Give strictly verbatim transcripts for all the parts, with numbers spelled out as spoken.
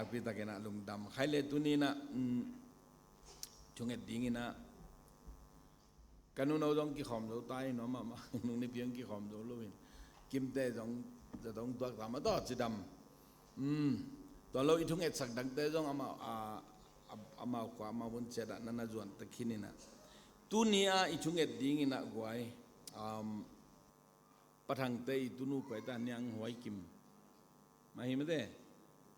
Takpi takin ah lungdam khai le tuni in ah, um, thunget dingin ah ka nuno zong kikhawm zo ta in, amah mah nung nipi hong kikhawm zo lo in, Kimte zong zato hong tuak ta mah tawh cidam. Um, tua lo i thungetsak dangte zong amau, a, a, amau khua amau hun ciat ah na na zuan ta khin in ah, tuni a i thunget dingin ah guai, um, Pa Thangte i tunu kua i ta, Niang Huai Kim mah hi mate.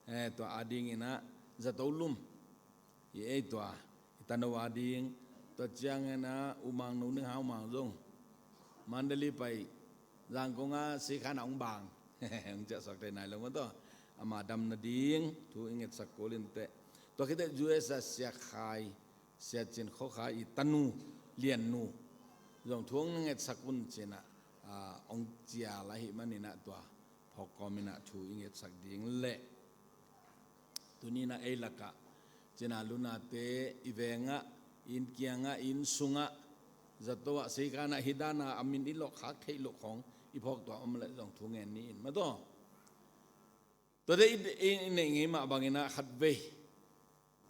Eh, tua adingin ah zato Lum hi ei, tua i tanu ading. Tua ciangin ah U Mang, Nu Ning Hau Mang zong Mandalay pai, Zangkong ah sikhan ah hong bang. Hong ciahsuak thei nai lo mah tawh. Ama dam nading thu i ngetsak kul inteh. Tua khit teh U S ah Sia Khai, Sia Cin Khua Khai i tanu Lian Nu zong thu hong ngetsak un ci-in ah, ah, hong cial ahih manin ah tua phawk kawmin ah thu i ngetsak ding leh, tuni in ah ei lakah cina lunate i vengah, i inn kiangah, i inn sungah, zato ah sikhan ah hi dan a a min i lawhkhak theih loh khawng i phawk tua om leh zong thu ngen ni in mah tawh. Tuate i, i, i neih ngei mah bangin ah khatvei,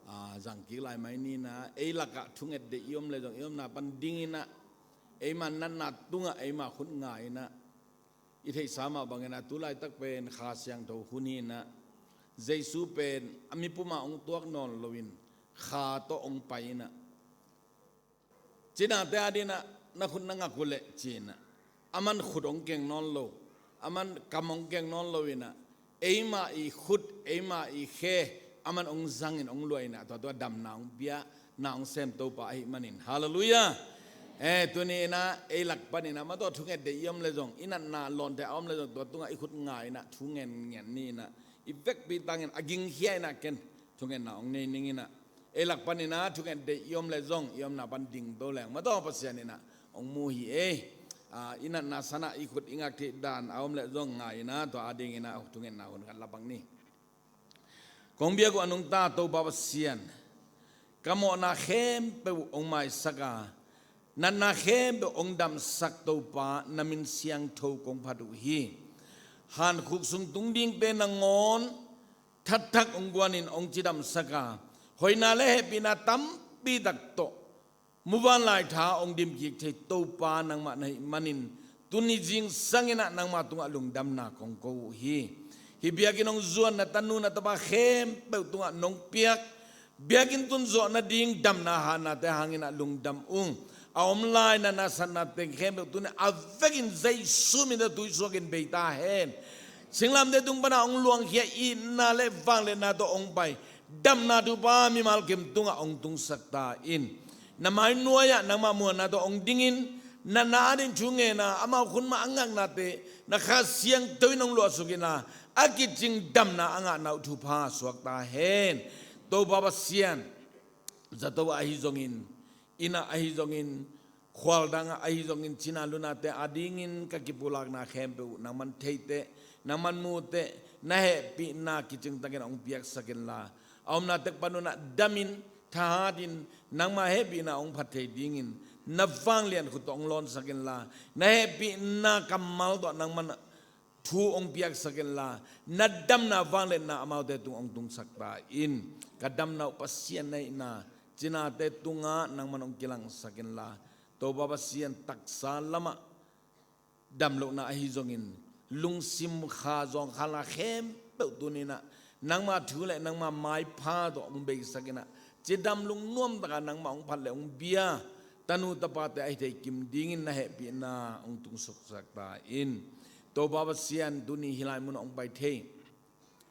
ah, zang kik lai mai ni in ah, ei lakah thunget deih i om leh zong i omna pan dingin ah, eima natna tungah eima khut nga in ah, i theihsa mah bangin ah tu laitak pen Kha Siangtho hun hi in ah, Jesu pen a mi pum ah hong tuak nawn loin kha tawh hong pai in ah, cinate adingin ah na khut na ngak uh leh ci-in ah, aman khut hong keng nawn lo, aman kam hong keng nawn lo in ah, eima i khut, eima i khe aman hong zangin hong luah in ah, tua tua damna hong pia, na hong sem Topa ahih manin. Halleluiah. Eh, tuni in ah ei lak panin ah mah tawh thunget deih i om leh zong, i natna lawnte a om leh zong, tua tungah i khut nga in ah thu ngen ngen ni in ah, i vekpi tangin a gingkhia in ah ken thungetna hong nei ning in ah, ei lak panin ah thunget deih i om leh zong i omna pan dingto leng mah tawh Pasian in ah hong mu hi ei. Ah, i natna san ah i khut i ngak theih dan a om leh zong nga in ah, tua adingin ah thungetna hun khat la pak ni. Kong biak uh a nungta Topa Pasian, ka mawhna khempeuh hong maisak a, natna khempeuh hong damsak Topa, na min siangtho kong phat uh hi. Hankhuk sung tung dingte nangawn thatthak hong guanin hong cidamsak a, hoihna le hehpihna tampi tak tawh muvanlai tha hong dimkik thei Topa nangmah na hih manin, tuni zingsang in ah nangmah tungah lungdamna kong ko uh hi. Hih biakinn hong zuan na tanu na tapa khempeuh tungah nong piak biakinn tun zawh nading damna hatnate hangin ah lungdam ung. A om lai na nasatna teng khempeuh tuni a vekin Jesu min tawh tuisuakin bei ta hen. Singlamteh tung pan ah hong luangkhia itna le vangliatna tawh hong pai damna thupha mimal kim tungah hong tungsak ta in. Na mai nuai-ah nangmah muanna tawh hong dingin, natna ading thu ngen a, amau khut mah a ngaknate na Kha Siangtho in hong luahsuk in a, a kicing damna a ngahna uh thupha suak ta hen. Topa Pasian, zato ah ahi zongin, inn ah ahi zongin, khualdang ah ahi zongin, cina lunate adingin ka kipulakna khempeuh uh nangman thei teh, nangman mu teh, na hehpihna kicing takin hong piaksak inla, a omna tek pan un ah damin, thahatin, nangmah hehpihna hong phat thei dingin na vanglian khut tawh hong lawnsak inla, na hehpihna kammal tawh nangman thu hong piaksak inla, na damna vangliatna amaute tung hong tungsak ta in. Ka damna uh Pasian na hihna cinate tungah nangman hong kilangsak inla, Topa Pasian, taksa lamah damlohna ahi zongin, lungsim kha zawngkhalna khempeuh tuni in ah nangma thu le nangma maipha tawh hong beisak in ah, cidam lungnuam takah nangmah hong phat le hong bia tanu tapate ahi thei kim dingin na hehpihna hong tungsuksak ta in. Topa Pasian, tuni hih lai munah hong pai thei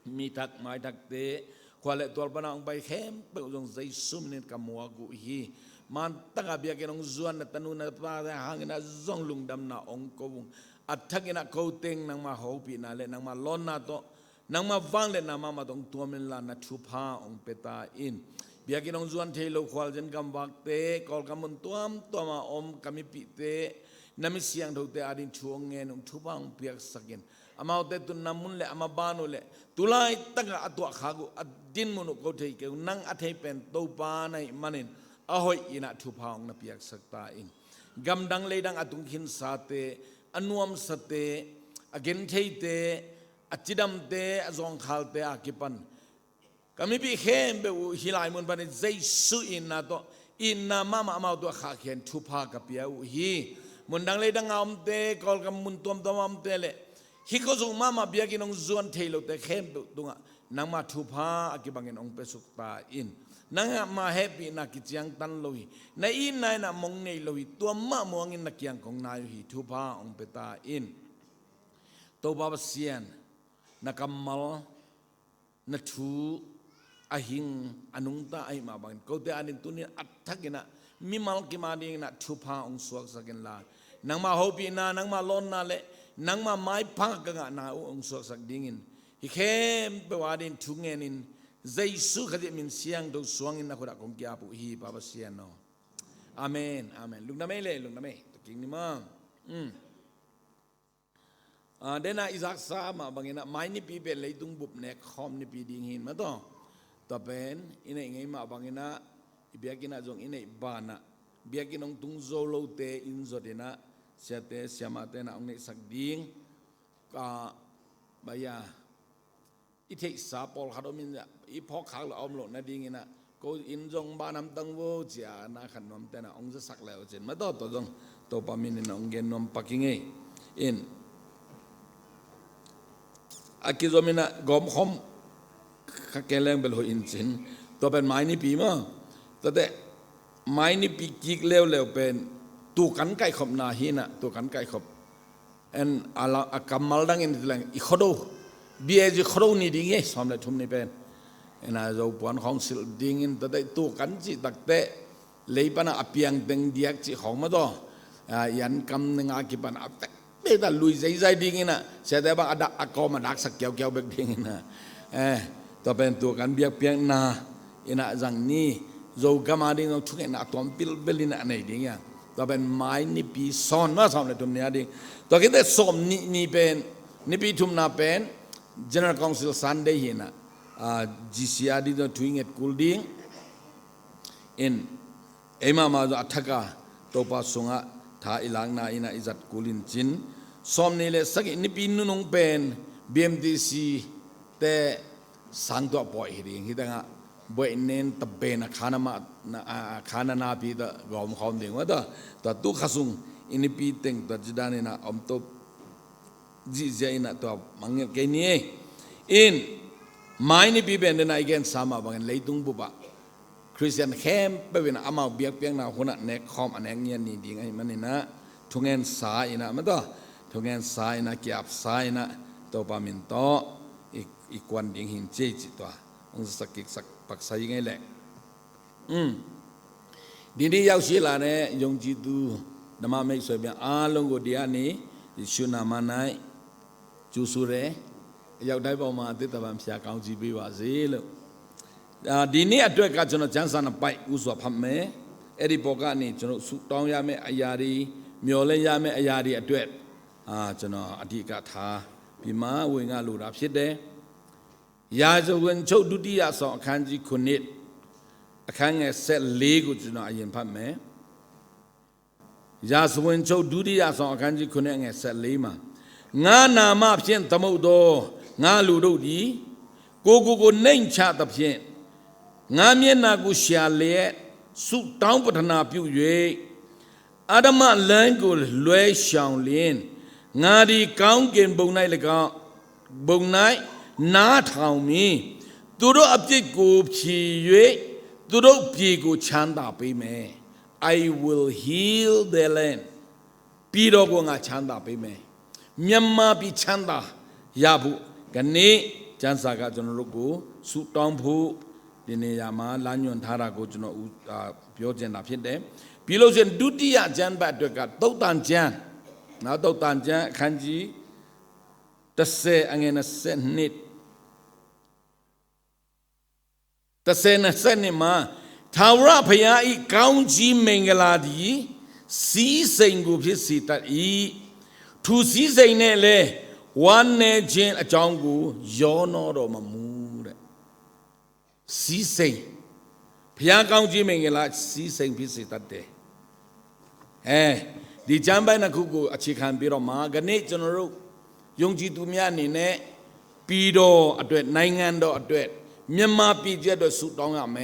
mi thak mai thakte, khua le tual panah hong pai khempeuh zong Jesu min in ka muak uh hi. Man takah biakinn hong zuan na tanu na tapate hangin ah zong lungdamna hong ko ung. A thakin ah ko teng nangma hopihna le nangma lawnna tawh, nangma vangliatna mahmah tawh hong tuam inla na thupha hong pia ta in. Biakinn hong zuan thei lo khualzin gamvakte, Kawlgam mun tuamtuam a om ka mipihte, na mi siangthote ading thu hong ngen ung, thupha hong piaksak in. Amaute tunna mun le a maban uh le tu laitakah a tuahkhak uh, a dinmun uh ko thei kei uh, nang a thei pen Topa na hih manin a hoih in ah thupha hong na piaksak ta in. Gamdang leidang a tung khinsate, a nuamsate, a gentheite, a cidamte, a zawngkhalte a kipan Ka mipi khempeuh uh hih lai mun panin Jesu itna tawh, itna mahmah amau tawh khahkhia in thupha ka pia uh hi. Mundang leidang a omte, Kawlgam mun tuamtuam a omte le hih khuazung mahmah biakinn hong zuan thei lote khempeuh tungah nangma thupha a kibangin hong piasuk ta in. Nangma hehpihna kiciangtan lo hi. Na itna in a mong nei lo hi. Tua mah muangin na kiang kong nai uh hi. Thupha hong pia ta in. Topa Pasian, na kammal, na thu a hing a nungta ahih mah bangin kote adingin tuni-in a thakin ah mimal kim adingin ah thupha hong suaksak inla, nangma hopihna, nangma lawnna le nangma maipha ka ngahna uh hong suaksak dingin hih khempeuh adingin thu ngenin Jesu Khazih min siangtho suangin na khut ah kong ki-ap uh hi, Pa Pasian aw. Amen, amen. Lungdam ei le, lungdam ei. Tua king ni maw. Mm. Ah, dena i zaksa mah bangin ah mai nipi pen leitung bup nek khawm nipi ding hi in mah tawh. Tua pen i neih ngei mah bangin ah i biakinn ah zong i neih banah biakinn hong tung zo lote inn zot in ah siate siamahte in ah hong neihsak ding. Ka baya i theihsa pawlkhat om in ah i phawkkhak lo a om loh nadingin ah ko inn zong ban hamtang vo ci-a na khat nuamte in ah hong zasak le uh cin mah tawh, tua zong Topa min in ah hong gen nuam pak hi ngei. In a kizom in ah gawmkhawm kha ke leng bel hoih in cin. Tua pen mai nipi maw. Tuate mai nipi kik leuleu pen tukan kaihkhopna hi in ah, tukan kaihkhop. En a la-, a kammal dangin leng i Khuado, B A G Khuado ni ding hi, sawm le thum ni pen. En a Zopuan khawng silh dingin tuate tukan cih takteh lei panah a piang teng diak cih khawng mah tawh. A, i an kam ning a kipan a vekvek ta lui zeizai dingin ah siate bang a dak, a kawm a daksak kiaukiau bek dingin ah. Eh, tua pen tukan biakpiakna in ah zang ni, Zogam ading zong thungetna a tuam pilpil in ah nei ding hi a. Tua pen mai nipi sawn mah, sawm le thum ni ading. Tua khit teh sawm nih ni pen, nipi thumna pen General Council Sunday hi in ah, ah, G C ading zong thu i nget kul ding. In, ei mahmah zong a thak a Topa sungah tha i lakna in ah i zat kul in cin. Sawm nih le sagih nipi nunung pen B M T C te sang tuah pawih hi ding. Hih tengah buaih nen taben a khana mah, na, a, a khana napi tawh gawm khawm ding mah tawh. Tua tu kha sung i nipi teng tua ci dan in ah om to zihziah in ah tua mangngilh kei ni. In, mai nipi pen dena i gensa mah bangin leitung bup ah Khristian khempeuh in ah amau biakpiakna hun ah nek khawm a nek ngiat ni ding ahih manin ah thungensa in ah mah tawh, thungensa in ah, ki-apsa in ah Topa min tawh i, i kuan ding hi in ci ei cih tua hong zasak kiksak paksa hi ngei leh. Didi yausila ne yongjitu nama mei soi bia a longo dia ni, Yesu nama nai, Jesu re, yau dai bau ma ti tabam sia kau ji bi wa zi lo. အာ၊ဒီနေ့အတွက် ကျွန်တော် ကျမ်းစာ နှစ် ပိုဒ် ဦးစွာ ဖတ်မယ်။ အဲ့ဒီ ပေါ်ကနေ ကျွန်တော် ဆုတောင်းရမယ့် အရာတွေ၊ မျှော်လင့်ရမယ့် အရာတွေ အတွက်၊ အာ၊ ကျွန်တော် အဓိက ထားပြီးမှ ဝေငှလိုတာ ဖြစ်တယ်။ ရာဇဝင်ချုပ် ဒုတိယ ဆောင် အခန်းကြီး ခုနစ်၊ အခန်းငယ် ဆယ့်လေး ကို ကျွန်တော် အရင် ဖတ်မယ်။ ရာဇဝင်ချုပ် ဒုတိယ ဆောင် အခန်းကြီး ခုနစ်၊ အငယ် ဆယ့်လေး မှာ၊ ငါ့နာမဖြင့် သမုတ်သော ငါ့လူတို့သည် ကိုယ်ကိုကိုယ် နှိမ့်ချသဖြင့်၊ ငါ့မျက်နှာကို ရှာလျက် ဆုတောင်း ပတ္ထနာ ပြု၍ အဓမ္မလမ်းကို လွှဲရှောင်လျှင်၊ ငါသည် ကောင်းကင်ဘုံ၌၎င်း၊ ဘုံ၌ နားထောင်မည်။ သူတို့အပြစ်ကို ဖြေ၍ သူတို့ပြည်ကို ချမ်းသာပေးမယ်။ I will heal their land. ပြည်တော်ကို ငါ ချမ်းသာပေးမယ်။ မြန်မာပြည် ချမ်းသာရဖို့ ကနေ့ ကျမ်းစာက ကျွန်တော်တို့ကို ဆုတောင်းဖို့ ဒီနေရာမှာ လမ်းညွှန်ထားတာကို ကျွန်တော် ဦး၊ အာ၊ ပြောချင်တာ ဖြစ်တယ်။ ပြီးလို့ရှိရင် ဒုတိယ ကျမ်းပတ် အတွက်က သုတ်တံကျမ်း၊ နော်၊ သုတ်တံကျမ်း အခန်းကြီး တစ်ဆယ်၊ အငယ် နှစ်ဆယ့်နှစ်၊ တစ်ဆယ် နှစ်ဆယ့်နှစ် မှာ၊ ထာဝရဘုရား၏ ကောင်းကြီးမင်္ဂလာသည် စည်းစိမ်ကို ဖြစ်စေတတ်၏။ ထိုစည်းစိမ်နှင့်လည်း ဝမ်းနည်းခြင်းအကြောင်းကို ရောနှောတော်မမူတဲ့။ စည်းစိမ်၊ ဘုရားကောင်းကြီးမင်္ဂလာ စည်းစိမ် ဖြစ်စေတတ်တယ်။ အဲဒီကျမ်းပိုင်းနှစ်ခုကို အခြေခံပြီးတော့မှ ကနေ့ ကျွန်တော်တို့ ယုံကြည်သူများ အနေနဲ့ ပြည်တော်အတွက်၊ နိုင်ငံတော်အတွက်၊ မြန်မာပြည်ကြီးအတွက်ဆုတောင်းရမယ်။ ဆုတောင်းသည်နဲ့အလျောက်ဘုရားကလည်းအဖြေပေးပြီးမှချမ်းသာပေးမဲ့ဘုရားဖြစ်တယ်။ Hallelujah. ဒီအကြောင်းကိုကျွန်တော်တို့ဒီနေ့ခွန်အားရယူဖို့ရန်ကျွန်တော်ရွေးချယ်လာတဲ့ကျမ်းပိုဒ်တွေဖြစ်ပါတယ်လို့။ လာရှ်စီယံထိူဝ်း အစ်စပ်နဒီငိုင်နႃႇ မုၼ်နံႈ တဲလၢငိုင်မႃး ဒီးတူဝ်ၵေႃႈလႆႈ အစ်စပ်ပဵၼ်မႃး ဢုင်စပ်ၵိၵ်လႆႈ မၢႆနံႈငိုင် ဢႆဢႆၵမ်းနႃႇ ၶၢင်ႈတၢင်းထူၼီႈၼႃႇ ၶၢင်ႈတၢင်းထူၼီႈၼႃႇ အလျၢၼ်ႇသၵ်ႉဢီႇ ဢၼ်ၼႆႉ သွမ်ႈလႄႈလီၼႃႇဢႃႉ ဟီႈပဵၼ် ဟီႈပဵၼ် ပေႃးၼမ်ၵိၼ်ထုင်ႉဢႅတ်ႉၶွင် ဢီႈထုင်ႉဢႅတ်ႉၼႃႇ ဢီႈပုၼ်ႈၽုတ်ႇတဵၼ်ႈ ဢႆႈမၼ်းၼႆႉၼႃႇ ဢႃႇ တမ်းပီႈၼွင်ႉ လွတ်ႈငႃႈလႅင်းၶိုၼ်းၼႆႉၼႃႇ ၵႆႉမႃး မိၼ်ၼိၼ်ႉ ဢၵိသမ်ႇ ၵမီးတႄႉ ဢမၢဝ်ႇမႃး မႃးၵိၼ်ယမ်ႇၶျႅတ်ႉၼိၼ် ထုင်းငႄႈၼိၼ်ႉ ၵမၢႆႁူင်းၸွင်ႇဢႃႇ ဢမၢဝ်ႇၵိၼ်လူၼႃႇတႄႉ ပၼ်ၼိၼ်ႉ ဢၵိႁေႇယူႇလႄႈ တူဝ်ၸိူင်ႉၼႆ ၵႆႉမႃး ဝၢၼ်ႈတုင်းပၼ်ၼိၼ်ႉ ၵႃႈၸႃႉတီႈငႃႇ ဢမၢဝ်ႇတႄႉ ၶႅၼ်ႇၼႃႇတႄႉ မၢႆသၵ်ႉၵိၼ် ဢလႆႇတၢင်းဢုၵ်ႉၵဝ်ႇ ဢိၵ်ႇၵိၵ်ႉသၵ်ႉၵိၼ်ႁိုဝ် ႁႃႇလႃႇလူႇယႃႇ ဢိၵ်ႇၵမ်ႇၸိၼ်ႇၼမ်သၵ်ႉၵိၼ် ဢလႆႇတၢင်းယႃႇ ထူဝ်ႇပၢင်ႇပဵၼ်ဢိင် တူဝ်ပႃႈ ႁိုဝ် ၵမ်ႇမႃႇတုင်းတေႃႇၼႆႉၼႃႇ ဢထၢၵ်ႈၵိၼ် တူဝ်ပၢင်ႇ ထူဝ်ႇပၢင်ႇပဵၼ်တႃႇႁႅၼ်း ဢၼ်ၼႆႉၼႃႇ တီႈငႃႇ ဢီႇတႄႇလ်တႄႉၼႃႇ ၵေႃႈၵႃႈမႃး ဢိႇသိမ်ႇၶျႅတ်ႉပဵၼ် ပၢဝ်ႇၼၢၵ်ႈ ဢလႅၼ်ႇသွမ်ႈ ဢၼ်ၼႆႉ သွမ်ႈၼီႈလႄႈ ၼီႈၼႃႇဢႃႉ တူဝ်ပႃႈထုၽႃးဢိၼ် မီးတႄႉႁၢဝ်ႇသၵႃႇ တႃႇၼႃႇၵိၼ်ၼႃႇတေႃႇ ပႄႉၶွမ်ႈလူဝ်ႇႁီႈ ဢႃႇမဵၼ်ႇ ဢီႇဝႃႇၵိၼ်ႇၼႃႇ သိမ်ႇၶွမ်ႈၼႆႉ ၶႃႈၼႆႉတုမ်ႉ တူဝ်ပႃႈထုၽႃးဢိၼ် မီးတႄႉႁၢဝ်ႇသၵႃႇ ပႄႉၶွမ်ႈလူဝ်ႇႁီႈ ဢႃႇမဵၼ်ႇ ဢႃႇမဵၼ်ႇ တႃႇၼႃႇၵိၼ်ၼႃႇ ၵႄႈႁႄႉလူဝ်ႇ လုင်းၶမ်းပႃႇတဝ်ႇ တိပ်ႉၵႂႃႇ ၵႄႈႁႄႉလူဝ်ႇ တူဝ်ပႃႈႁၢဝ်ႇၼႃႇထုၽႃး မႄႈမႃးၵဵမ်ႇတုင်း ဢွင်ႇတုင်းတႃႇႁႅၼ်း ႁႃႇလႃႇလူႇယႃႇ ၶႃႈလႄႈ တူၼ်ႈၼီႈၼႃႇ ဢထၢၵ်ႈၵႃႈ ဢီႈလူင်ငၢႆႈတီႈငႃႇ ၵႃႈ ဢႃႇ ၵႃႈဢုတ်ႇ တမ်းပီႈတႄႉလႃႇၵႃႈ ၼုင်ႈငိၼ်းၼႃႇ ၵႄႈႁႅၼ်းၶိုၼ်းဝႆႉ ႁၢင်ႈငိၼ်းၼႃႇ မႃးတွင်း တူဝ်ပႃႈၸႂ်ႉသိုဝ်ႈၼႃႇ ဝၢၼ်ႈတုင်းဢၢႆႈၸၼ်ႉ လႆႈတုင်းဢဝ် ဢၢႆႈၸွင်ႇငိၼ်းၼႃႇ ထုၼ်ႈၼႆႉၼႃႇ ဢေႃႇထူဝ်ႇရီႇတီႇ ၵိၼ်းၸီႉၶႅမ်ႉ ပႅဝ်ႉၵႄႈၶုၼ်သူင်ႇ ဢဝ်ၶိုၼ်းတႃႇဢေႇ ဢၸီႇတႄႉလႃႇၵႃႈ ဝၢၼ်ႈတုင်းတေႃႇၵႄႈပေႃႈ ထုၼ်ႈၼႆႉၼႃႇပဵၼ် ၶႃႈသူင်ႇဢႃႇႁိၼႃႇ ၶႃႈၵႃႈလူဝ်ႇၼႃႇ တီႈငိၼ်းၼႃႇ ပႃႇသႅၼ်ႇထုၽႃးႁိုဝ် ႁိုဝ်ပဵၼ်ထုၵ်ႇမီးၶႅမ်ႉပႅဝ်ႉဝႆႉၼႃႇ ဢီႈၵႃႈဝၼ်းတီႈႁိုဝ်ပႆႇ တူဝ်ၵႄႈ လႆႈတုင်း လႆႈတုင်းဢႃႇ ဢမ်ႇဝၢင်းလႅၼ်ႈၼႃႇ ဢၸီႇလႅဝ်လႅဝ်ပဵၼ် ထုၽႃးႁိုဝ် ဢႃႇမဵၼ်ႇ ထုၽႃးႁိုဝ် ဢေႇ လႆႈတုင်းဝၢင်းလႅၼ်ႈလႆႈ ၸႂ်ႈပဵၼ်ထုၽႃးႁိုဝ် ဢေႇ ဢႃႇမဵၼ်ႇ ထုၽႃးငႃႇလူဝ်ႇပဵၼ် ၵႂႃႇမၼ်းဝၢင်းၼႆလူဝ်ႇႁိုဝ် ထုၽႃးသၢင်ႇလူဝ်ႇပဵၼ်ၼႃႇ ၵႂႃႇမႃးၵိၸႃႇတၢၵ်ႇလူဝ်ႇႁိုဝ် ၵိထုပီႇသိမ်းထေႇလူဝ်ႇႁိုဝ် တူဝ်မၼ်း လႆႈတုင်းထုၽႃး လႆႈတုင်းဝၢင်းလႅၼ်ႈၼႃႇ ဢၸီႇၸႂ်ႈပဵၼ် ႁဝ်းၼႃႇဢၢႆႈဝႄႈ ဢၼ်ၼႆႉ ၼႆႉၼႃႇ တူဝ်လၢႆးတၵ်းၼႆႉၼႃႇ ၵေႃႈၵႃႈမီးၵိသပ်း ၸဝ်ႈၵႃႈမီးၵိသပ်းပဵၼ် ႁိုဝ်လႆႈတုင်းဝၢင်းလႅၼ်ႈၼႃႇ ဢၼ်ၼႆႉထႅင်ႈၼႃႇ တီႈငိၼ်း မီးတႄႉသိမ်းမေႃႇလႄႈ မီးတႄႉႁွတ်ႈဢီႈသွၼ်ႇလူဝ်ႇၼႃႇ တီႈငိၼ်းၼႃႇ ပႃႇသႅၼ်ႇထုၽႃးၵိသမ်ႇႁိုဝ် ဢႃႇမဵၼ်ႇ ပႃႇသႅၼ်ႇထုၽႃးၵိသမ်ႇ ငႄႈထႅင်ႈငႆႈၵွႆး ဢီႈထႅင်ႈသႃႇႁိုဝ် တူဝ်လၢႆးတၵ်း ၵမ်းၶတ်းႁိုဝ်လႄႈၼႃႇပဵၼ် ၵုမ်ႇပီႇၶတ်းႁိုဝ်လႄႈၼႃႇပဵၼ် လႆႈတုင်းပုပ်ႉပဵၼ်ၼႃႇ ဢပူၺ်ႇပီႇမႃးမႃးလႄႈ မိတ်ႈသူၼ်ၼႃႇ ဢၵိၼ်ႇၼႆႉပဵၼ် ဢမေႇရိၵၢၼ်ႇတႄႉ ႁိုဝ်ပေႃးငၢႆႈဝႄႈ ဢႃႇႁၢင်ႈဢႃႇ တၢင်းပဵၵ်ႉမႃးဢမ်ႇလူဝ်ႇ ဢိတ်ႇသရေးလ်တႄႉလႄႈ ပႃႇသႅၼ်ႇဢတႄႇတူဝ်ႈမႃးၼႃႇ တူဝ်ႈပႃႇလၼ်ႇၼႆႉ ဢႃႇထႆးလူဝ်ႇ ဢႃႇယၢင်ႇ ဢမေႇရိၵၢၼ်ႇတႄႉ ႁိုဝ်ၸႃႉတၵ်း လႆႈတုင်းပုပ်ႉပႃႇထူၼ်ႈၼႆႉယဝ်ႉ မုၼ်ၶႅမ်ႉပႅဝ်ႉဝႃႈ တၵ်းၵွႆးၵွႆးၼႃႇ မီးတီႈၶတ်းၵၢၼ်လႄႈ ဢမေႇရိၵၢၼ်ႇတမ်ႇမတႃႇပႆႇ ဢတူမ်ႇၶတ်းဢႃႇ ပူႇၸႃႉၶႄႇတႄႉၶႄႇႁႂ်ႈပႆႇ ဢႃႇႁၢင်ႈပဵၼ်ဢတၢင်းဢိတ်းလူး ဢမ်ႇႁၢဝ်ႈ ႁၢဝ်ႈၸိတ်ႉတၵႃႇႁၢဝ်ႈ တူၺ်းမၼ်းၼႃႇ လႆႈတုင်းပုပ်ႉပႃႇၼႃႇ ဢမ်ႇႁၢဝ်ႈ ၸႃႉတႃႇၶီႈၸဵဝ်းလႄႈ သိင်ႇၵပူဝ်ႇ ဢီႇရၢၼ်ႇၵုင်ႇၶဝ်ၸႅၵ်ႇၶွင်ႁဵတ်းလႄႈလႄႈ ဢၵမ်ႇပုပ်ႉပီႇ ႁဝ်းၸိတ်ႉတၵႃႇႁႃႈဝႆႉၸိူင်ႉဢႃႈ ၵႂႃႇမႃးၵိတ်ႉတႃႇလူဝ်ႇဝိၼ်ႇ လႆႈတုင်းၶႅမ်ႉပႅတ်ႈၸွင်ႇ ထူပ်းပီႇသၵႄႇလႄႈလႄႈ တူၺ်းမၼ်းၼႆႉၼႃႇ ပၸ်ႉသဵင်ႇထူပ်းပႃးငႃႇတႄႉပဵၼ် ဝၢင်းဢၵိၼ်ႇၼႆႉပႃးလႄႈလႄႈၼေႃႈ ႁႃႇလႄႇလူႇယႃႇ ဢေႇယုင်ႇ ပၸ်ႉသဵင်ႇထူပ်းပႃးငႃႇတႄႉ ႁိုဝ် လိၼ်တူဝ်ပႃႈၼွင်ႉတေသၢၵ်ႈႁီႇ ဢႃႇမဵၼ်ႇ ၵူၺ်းလႆႈလူၺ်ႈဢႃႈ ၵူၺ်းလႆႈလူၺ်ႈၶွင်ဢႃႈ ထူမ်ႈပွတ်ႇပွတ်ႇထၢႆႇဢႃႈ လႅင်းဢႃႈ လႃႈၶၼ်ႇၼႆႉ မႃးလိၼ်ၸိ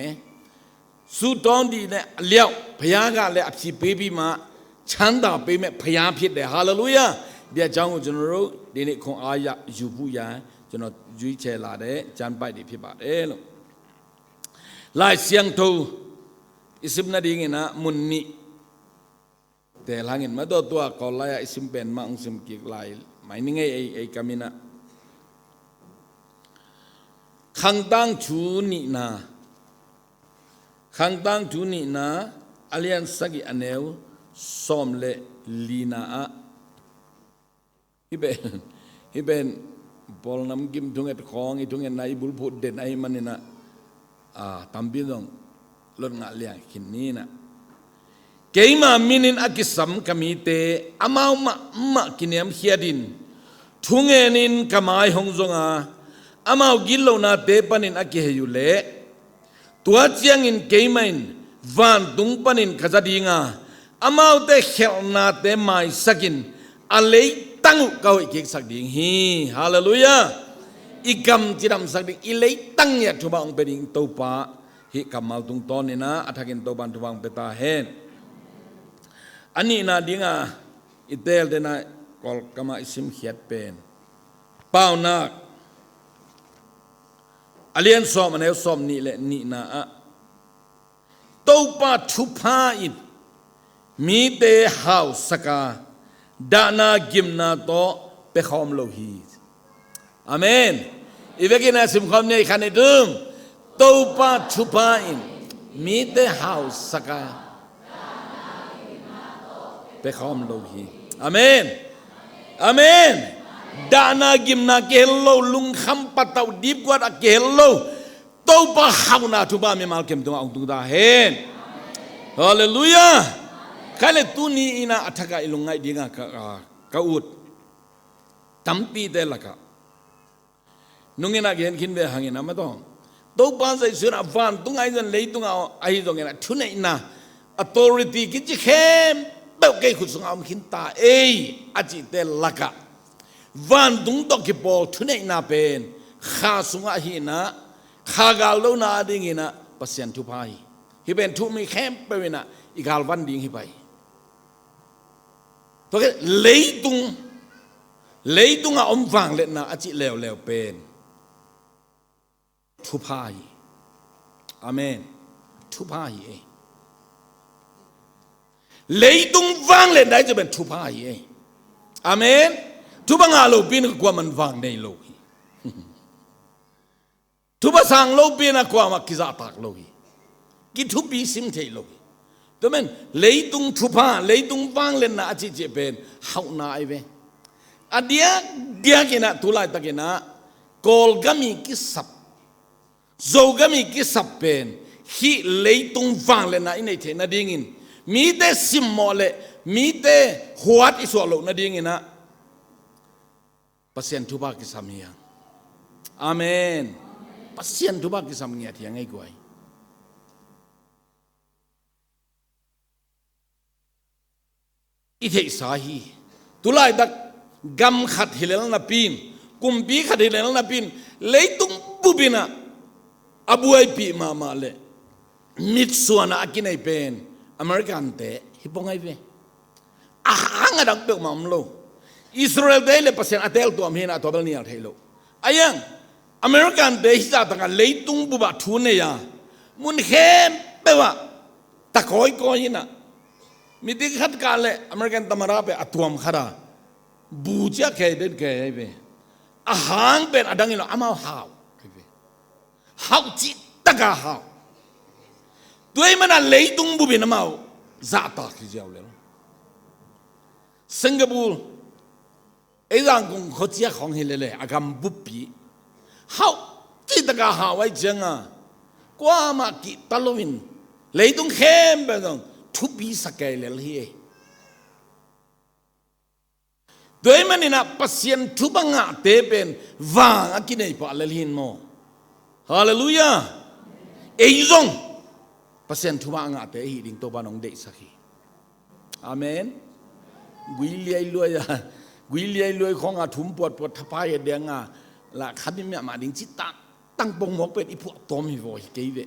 တ်ႉတႃႉ tangpong mawk pen i phuahtawm hi vaw hi kei ve.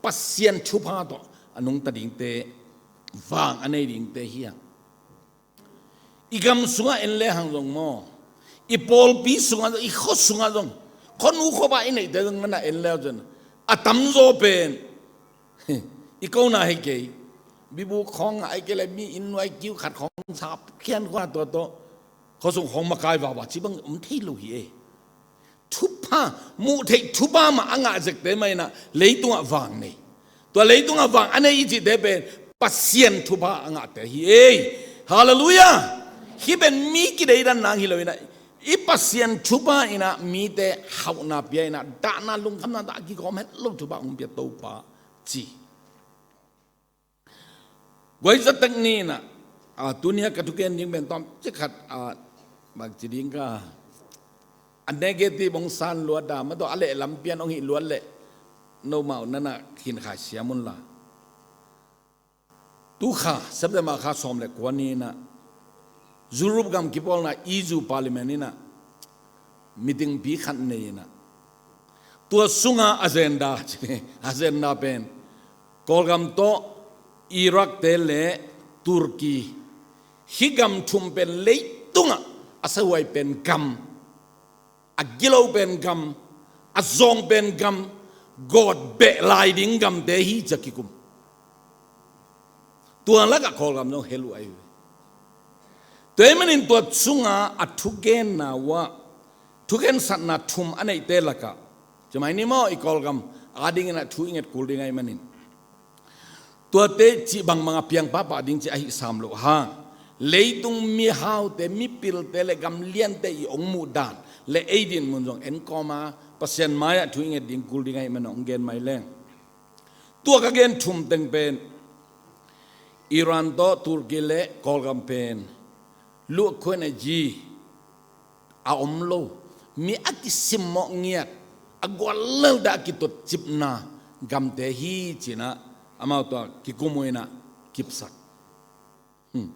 Pasian thupha tawh a nungta dingte, vang a nei dingte hi a. I gam sungah en le hang zong maw, i pawlpi sungah zong, i khua sungah zong, khuanu khuapa i neihte zong na en le zong, a tamzaw pen i kona hi kei. Bibu khawng ah, ai kei le mi inn nuai kiu khat khawng sap khian khua tua tawh, khua sung khawng makai vava ci bang om thei lo hi e. Thupha, muh theih thupha mah a ngah zekte mah inah leitungah vang nei. Tua leitungah vang a nei i cihte pen Pasian thupha a ngahte hi ei. Halleluiah. Hih pen mi kideidan nang hi lo inah, i Pasian thupha inah mite hauhna pia inah, dahna lungkhamna dah a kikawm het lo thupha hong pia Topa ci. Guai zatek ni inah, a, tunia ka thugen ding pen tawm ci khat, a, bang ci ding ka, a negative hong san luat a, ma tawh a lehlam pian hong hih luat leh, nomau nana khin khai siam un la. Tu kha, September kha sawm le kua ni inah, Europe gam kipawlna E U Parliament inah, meeting pi khat nei inah, tua sunga agenda, agenda pen, Kawlgam tawh Iraq te le Turkey, hih gam thum pen leitungah a sahuai pen gam, a gilo pen gam, a zawng pen gam, gawt beh lai ding gamte hi ci a kikum. Tua lakah Kawlgam zong hel uh ahi ve. Tua ahih manin tua sunga a thugenna uh ah, thugen satna thum a neihte lakah, ci mai ni maw, i Kawlgam a dingin a thu i nget kul ding ahih manin, tuate cih bangbang a piang pahpah ding cih ahi sam loh hang, leitung mihaute, mipilte le gamliante i hong muh dan le ei dinmun zong en kawma Pasian mai-ah thu i nget ding kul ding ahih manin hong gen mai leng. Tua ka gen thum teng pen, Iran tawh Turkey le Kawlgam pen, luah khuan a ji a om lo, mi a kisimmawh ngiat, a guallel dah a kitotcipna gamte hi ci inah, amau tua kikum uh inah kipsak. Hmm.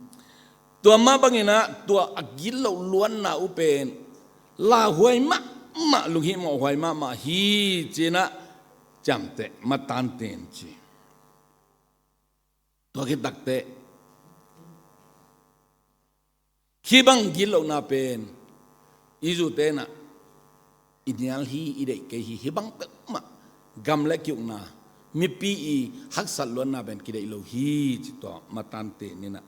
Tua mah bang inah, tua a gilo luanna uh pen lauhuai mahmah, lunghihmawhhuai mahmah hi ci inah, ciamteh, matante in ci. Tua khit takteh, hih bang gitlohna pen, i zute inah, i nial hi, i deih kei hi, hih bang peuhmah, gam le kiukna, mipi i haksat luanna pen kideih lo hi ci, tua matante in inah.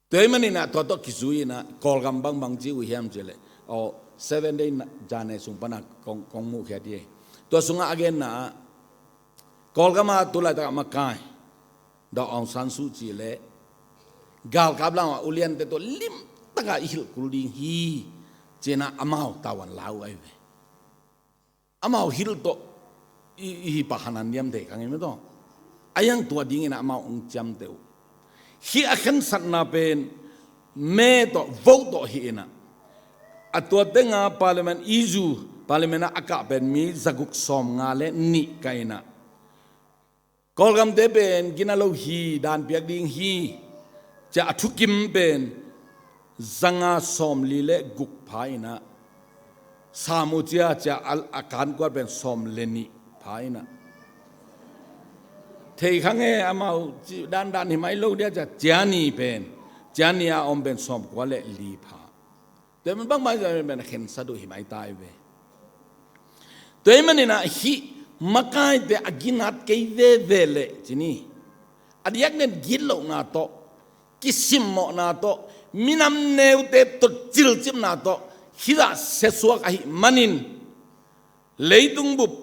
Tua ahih manin ah tua tawh kizui inah, Kawlgam bangbang ci uh hiam cih leh, aw, Seven Day na, zan e sung pana kong, kong muhkhiat hi. Tua sungah a genna ah, Kawlgam ah tu laitak a makai Daw Aung San Suu Kyi le galkap lam a uliante tawh limtak a i hilh kul ding hi ci inah amau tavuan la uh ahi ve. Amau hilh tawh i, i hi pah hanan diam thei kha ngei mah tawh. A hiang tua ding inah amau hong ciamteh uh. Hih a khensatna pen me tawh, vote tawh hi inah, a tua tenga Parliament, E U Parliament ah a kah pen mi zaguk sawmnga le nih kah inah, Kawlgamte pen gina lo hi, dan piak ding hi ci a a thukim pen zanga sawmli le guk pha inah, sam uh cia ci a, a, a kankuat pen sawm le nih pha inah, thei kha ngei, amau ci dandan hi mai lo dia ci a, cia ni pen, cia ni a om pen sawmkua le li pha. Tua pen bangmah zah pen khensat uh hi mai ta hi ve. Tua ahih manin ah hih makaite a ginat kei veve leh ci ni, a diakdiakin gitlohna tawh, kisimmawhna tawh, minam neute tawh cilcipna tawh hih zah siasuak ahih manin, leitung bup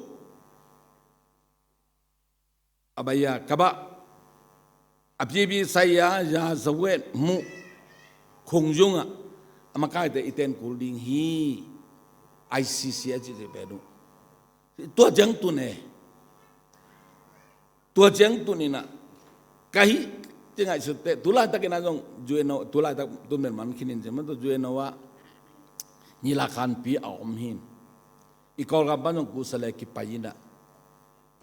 a baia kabah, a pipi saia ya zawet muh khungzungah a makaite i ten kul ding hi. I C C a cihcih pen uh. Tua ciang tun e. Tua ciang tun inah, ka hih ci ngaihsutte, tu laitakin ah zong U N O, tu laitak tun pen man khinin ci mah tawh, U N O ah nilakhanpi a om hin. I Kawlgam pan zong kusa le kipai inah,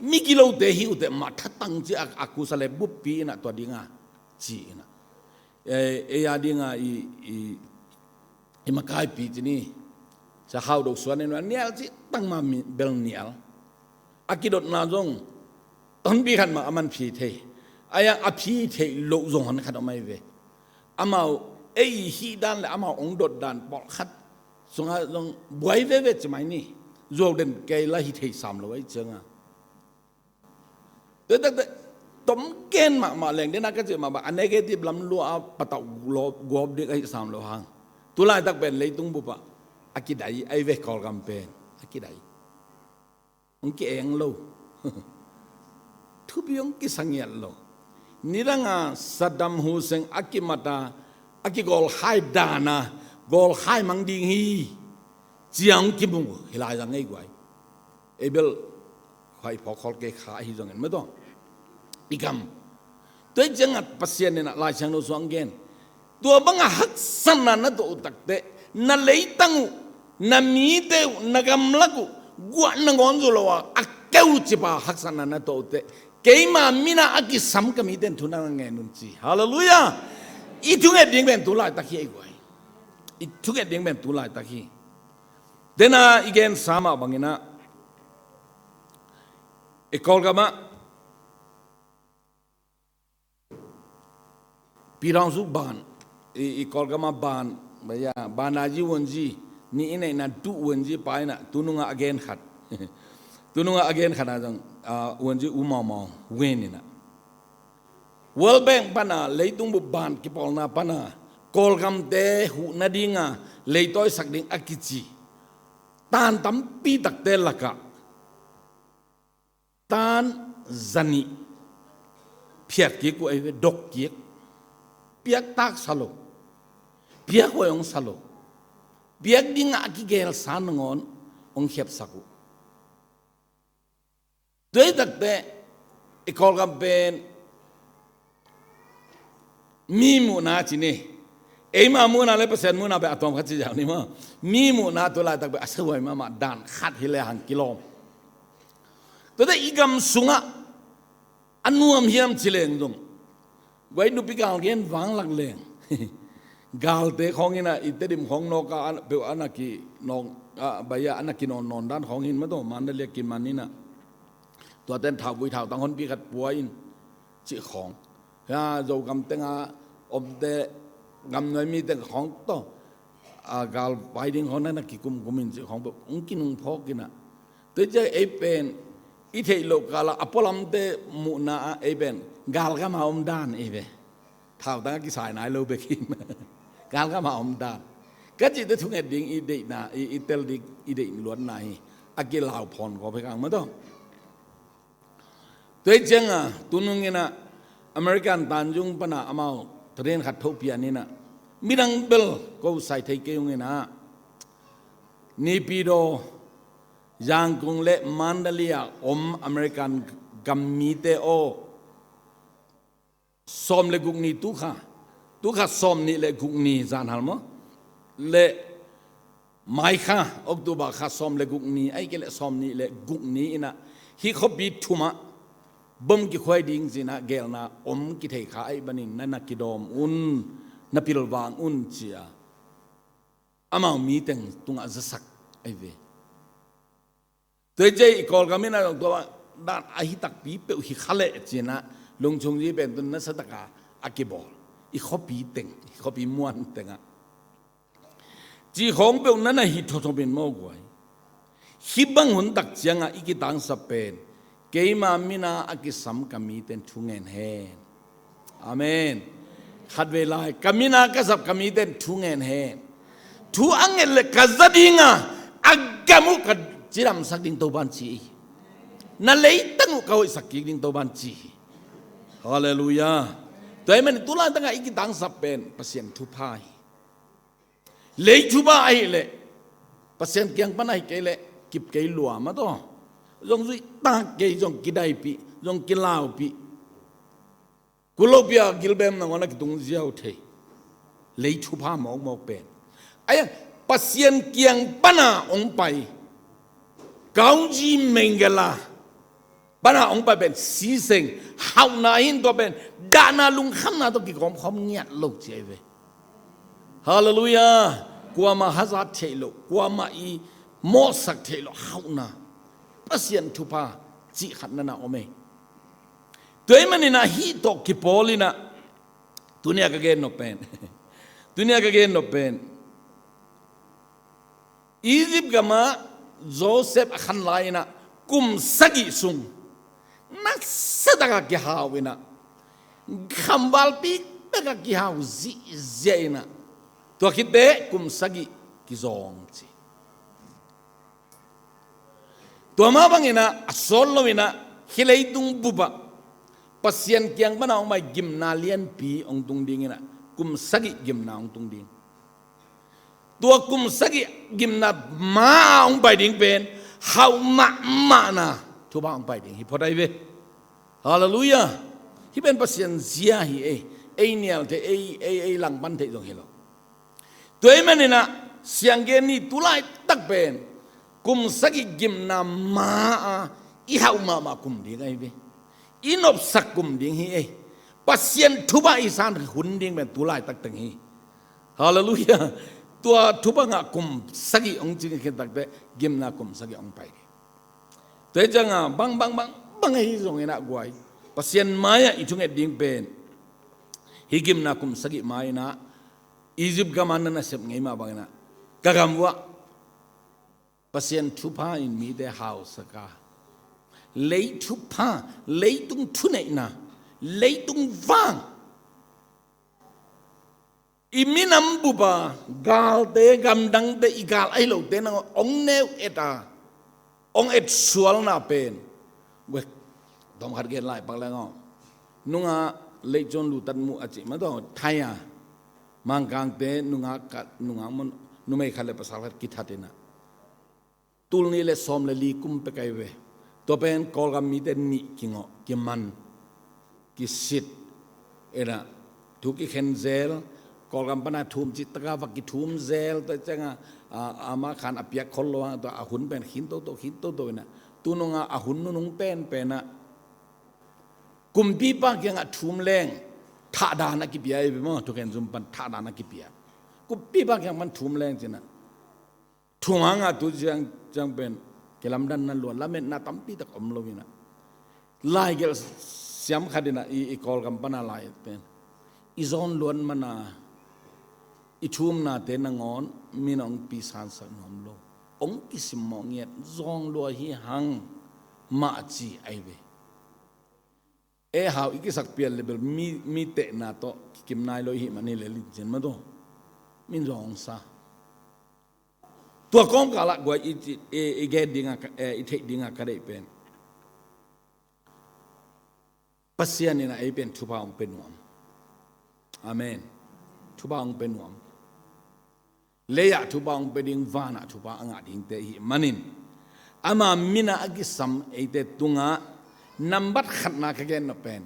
migilote hi uh teh mah thatang ci a, a kusa le buppi inah tua dinga ci inah, ei, ei a dinga i, i, i makaipi ci ni, Sia Khau Do Suan in a nial cih tang mah mi bel nial. A kidotna zong tonpi khat mah a man phi thei. A yang a phi theih loh zong hon khat om ahi ve. Amau ei hih dan le amau ong dot dan pawlkhat sungah zong buai veve ci mai ni. Zuau den kei la hi thei sam lo ahi cianga. Tua takte tom gen mahmah leng dena ka cih mah bang a negative lam lua a patauh guap ding ahi sam lo hang. Tulaitak pen leitung bupah a kidai ahi ve Kawlgam pen. A kidai. Hong ki-eng lo. Thupi hong kisangiat lo. Nidanga Saddam Hussein a kimata a kigawlkhai dana gawlkhai mang ding hi. Ciang kimu hi lai zang ngei guai. Ei bel khuai phawk khol kei kha ahi zongin mah tawh. I gam. Tua hi ciangah Pasian in a Lai Siangtho suang gen. Tua banga haksatna na tuah uh takteh na leitang uh, na mite uh, na gamlak uh guah na ngawn zo lo a a keu cipa haksatna na tuah uh teh keima mina a kisam ka mite in thu na ngen un ci. Halleluiah. I thunget ding pen tu laitak hi ei guai. I thunget ding pen tu laitak hi. Dena i gensa mah banginah i Kawlgamah Pidawng suk ban i, i Kawlgamah ban baya banaji wonji ni i neihna duh wonji pa inah tunungah a gen khat. Tunungah a gen khatna zong wonji u mawmaw wen inah World Bank pana leitung bup ban kipawlna pana Kawlgamte huh nadinga leitawisak ding a kici tan tampi takte lakah tan zanih phiat kik uh ahi ve, dok kik. Piak tak sa lo, piak huai hong sa lo, piak dingah a kigelsa nangawn hong khiapsak uh. Tua hi takte i Kawlgam pen mi muhna ci ni. Eima muhna le Pasian muhna pen a tawm khat ci ziau ni maw. Mi muhna tu laitak pen a sahuai mahmah dan khat hi le hang kilawm. Tuate i gam sungah a nuam hiam ci leng zong guai nupi gal gen vanglak leng galte khawng inah i Tedim khawng nawka peuh a na kinawk, baya a na kinawnnawn dan khawng in mah tawh Mandalay a kiman inah tuaten thauvui thautang honpi khat pua in cih khawng. Zogam tenga omte gamnuai mi teng khawng tawh galvai ding khawng na na kikumkum in cih khawng peuh hong kinungphawk inah. Tua ciah ei pen i theih loh kala a pualamte muhna ah ei pen galgama om dan ei ve. Thautang a kisai nai lo bek hi. Galgama om dan ka cihte thunget ding i deihna i, i tel ding i deih luatna hi. A kilau phawn kawp hi kang mah tawh. Tua hi cianga tunung inah American tanzung pana amau tadin khat thopian inah midang bel ko sai thei kei ung inah Naypyidaw, Yangon le Mandalay a om American gammite aw sawm le guk ni tukha, tukha sawm nih le guk ni zanhal maw le maikha October kha sawm le guk ni ahi kei le sawm nih le guk ni inah hih khuapi thumah bom kikhuai ding cinah gelna om kithei kha ahi banin na na kidawm un, na pilvang un cia amau mi teng tungah zasak ahi ve. Tua hi ciah i Kawlgam inah zong tua dan ahi takpi peuh hi kha leh cinah lungchung zi pen tun nasa taka a kibawl i khuapi teng, i khuapi muan tengah cih khawng peuh na na hi thawthawpin maw guai. Hih bang huntak ciangah i kitangsap pen keima mina a kisam ka mite in thu ngen hen. Amen. Khatvei lai ka mina ka sap ka mite in thu ngen hen. Thu a nget le ka za dinga a gam uh ka cidamsak ding Topan ci hi. Na leitang uh ka hoihsak kik ding Topan ci hi. Halleluiah. Tua hi man tu laitangah i kitangsap pen Pasian thupha hi. Lei thupha ahih leh Pasian kiang pan ahih kei leh kip kei lua mah tawh. Zong zuih tak kei zong kidaipih zong kilaupih. Kulopia gilbem nangawn a kitung ziau thei. Lei thupha mawkmawk pen aia Pasian kiang pana hong pai Kaunji Mengela pana hong pai pen siseng hauhna hin tua pen dahna lungkhamna tawh kikawmkhawm ngiat lo ci ahi ve. Halleluiah. kuamah hazat theih loh, kuamah i mawhsak theih loh hauhna, Pasian thupha cih khat na na om ei. Tua ahih manin ah hih tawh kipawl in ah, tuni a ka gen nop pen, tuni a ka gen nop pen, Egypt gamah Joseph a khan lai-in ah kum sagih sung nasia takin kihau in ah, khamvalpi bek a kihau zihziah in ah, tua khit teh kum sagih kizawng ci. Tua mah bangin ah a sawt lo-in ah hih leitung bup ah Pasian kiang pan a hong pai gimna lianpi hong tung ding in ah, kum sagih gimna hong tung ding. Tua kum sagih gimna ma a hong pai ding pen hauh mahmahna thupha hong pai ding hi phot ahi ve. Halleluiah. Hih pen Pasian zia hi ei. Ei nial theih, ei, ei, ei langpan theih zong hi lo. Tua ahih manin ah sianggen ni, tulaitak pen kum sagih gimna ma a i hauh mahmah kum ding ahi ve. I nopsak kum ding hi ei. Pasian thupha i san hun ding pen tulaitak teng hi. Halleluiah. Tua thupha ngah kum sagih hong cing khit tak teh gimna kum sagih hong pai ding. Tua hi ciangin bang, bang, bang, bang ahi zongin ah guai, Pasian mai-ah i thunget ding pen hih gimna kum sagih ma-in ah Egypt gam a na nasep ngei mah bangin ah ka gam uah Pasian thupha in mite hausak a, lei thupha, leitung thuneihna, leitung vang, i minam bup a galte, gamdangte, i gal ahi lote nangawn hong neu et a, hong et sualna pen, we, tawm khat gen lai pak leng aw, nungah leicon lutat muh a cih mah tawh, Thai a, Mangkangte nungah ka, nungah mun, numei khat le pasal khat kithat in ah, tul nih le sawm le li kum pek ahi ve. Tua pen Kawlgam mite nih kingawh, kiman, kisit, in ah thu kikhen zel, Kawlgam pan a thum cih tak a va kithum zel, tua ciangin a, a, amah khan a piak khol lo a, tua a hun pen khin toto, khin toto in ah, tu nungah a hun nunung penpen ah kumpipa kiangah thum leng thahdan a kipia ahi ve maw, thukhen zum pan thahdan a kipia. Kumpipa kiang pan thum leng ci-in ah, thum hang a tu ciang, ciang pen kilamdanna lua, lametna tampi tak om lo-in ah, laigelh siam khat in ah, i, i Kawlgam pan a lai pen, i zawn luat man a, i thumnate nangawn min hong pisansak nuam lo, hong kisimmawh ngiat, zawng lua hi hang mah ci ahi ve. E hau, i kisak pial le bel mi, mi tehna tawh kikim nai lo i hih man hi leh, lincin mah tawh min zawng hong sa. Tua kawmkal ah guai, i, i, i gen ding a ka, eh, i theih ding a ka deih pen, Pasian in ah ei pen thupha hong pia nuam. Amen. Thupha hong pia nuam. Lei-ah thupha hong pia ding, van-ah thupha a ngah dingte i hih manin, ama min a a kisam eite tungah nambat khatna ka gen nop pen,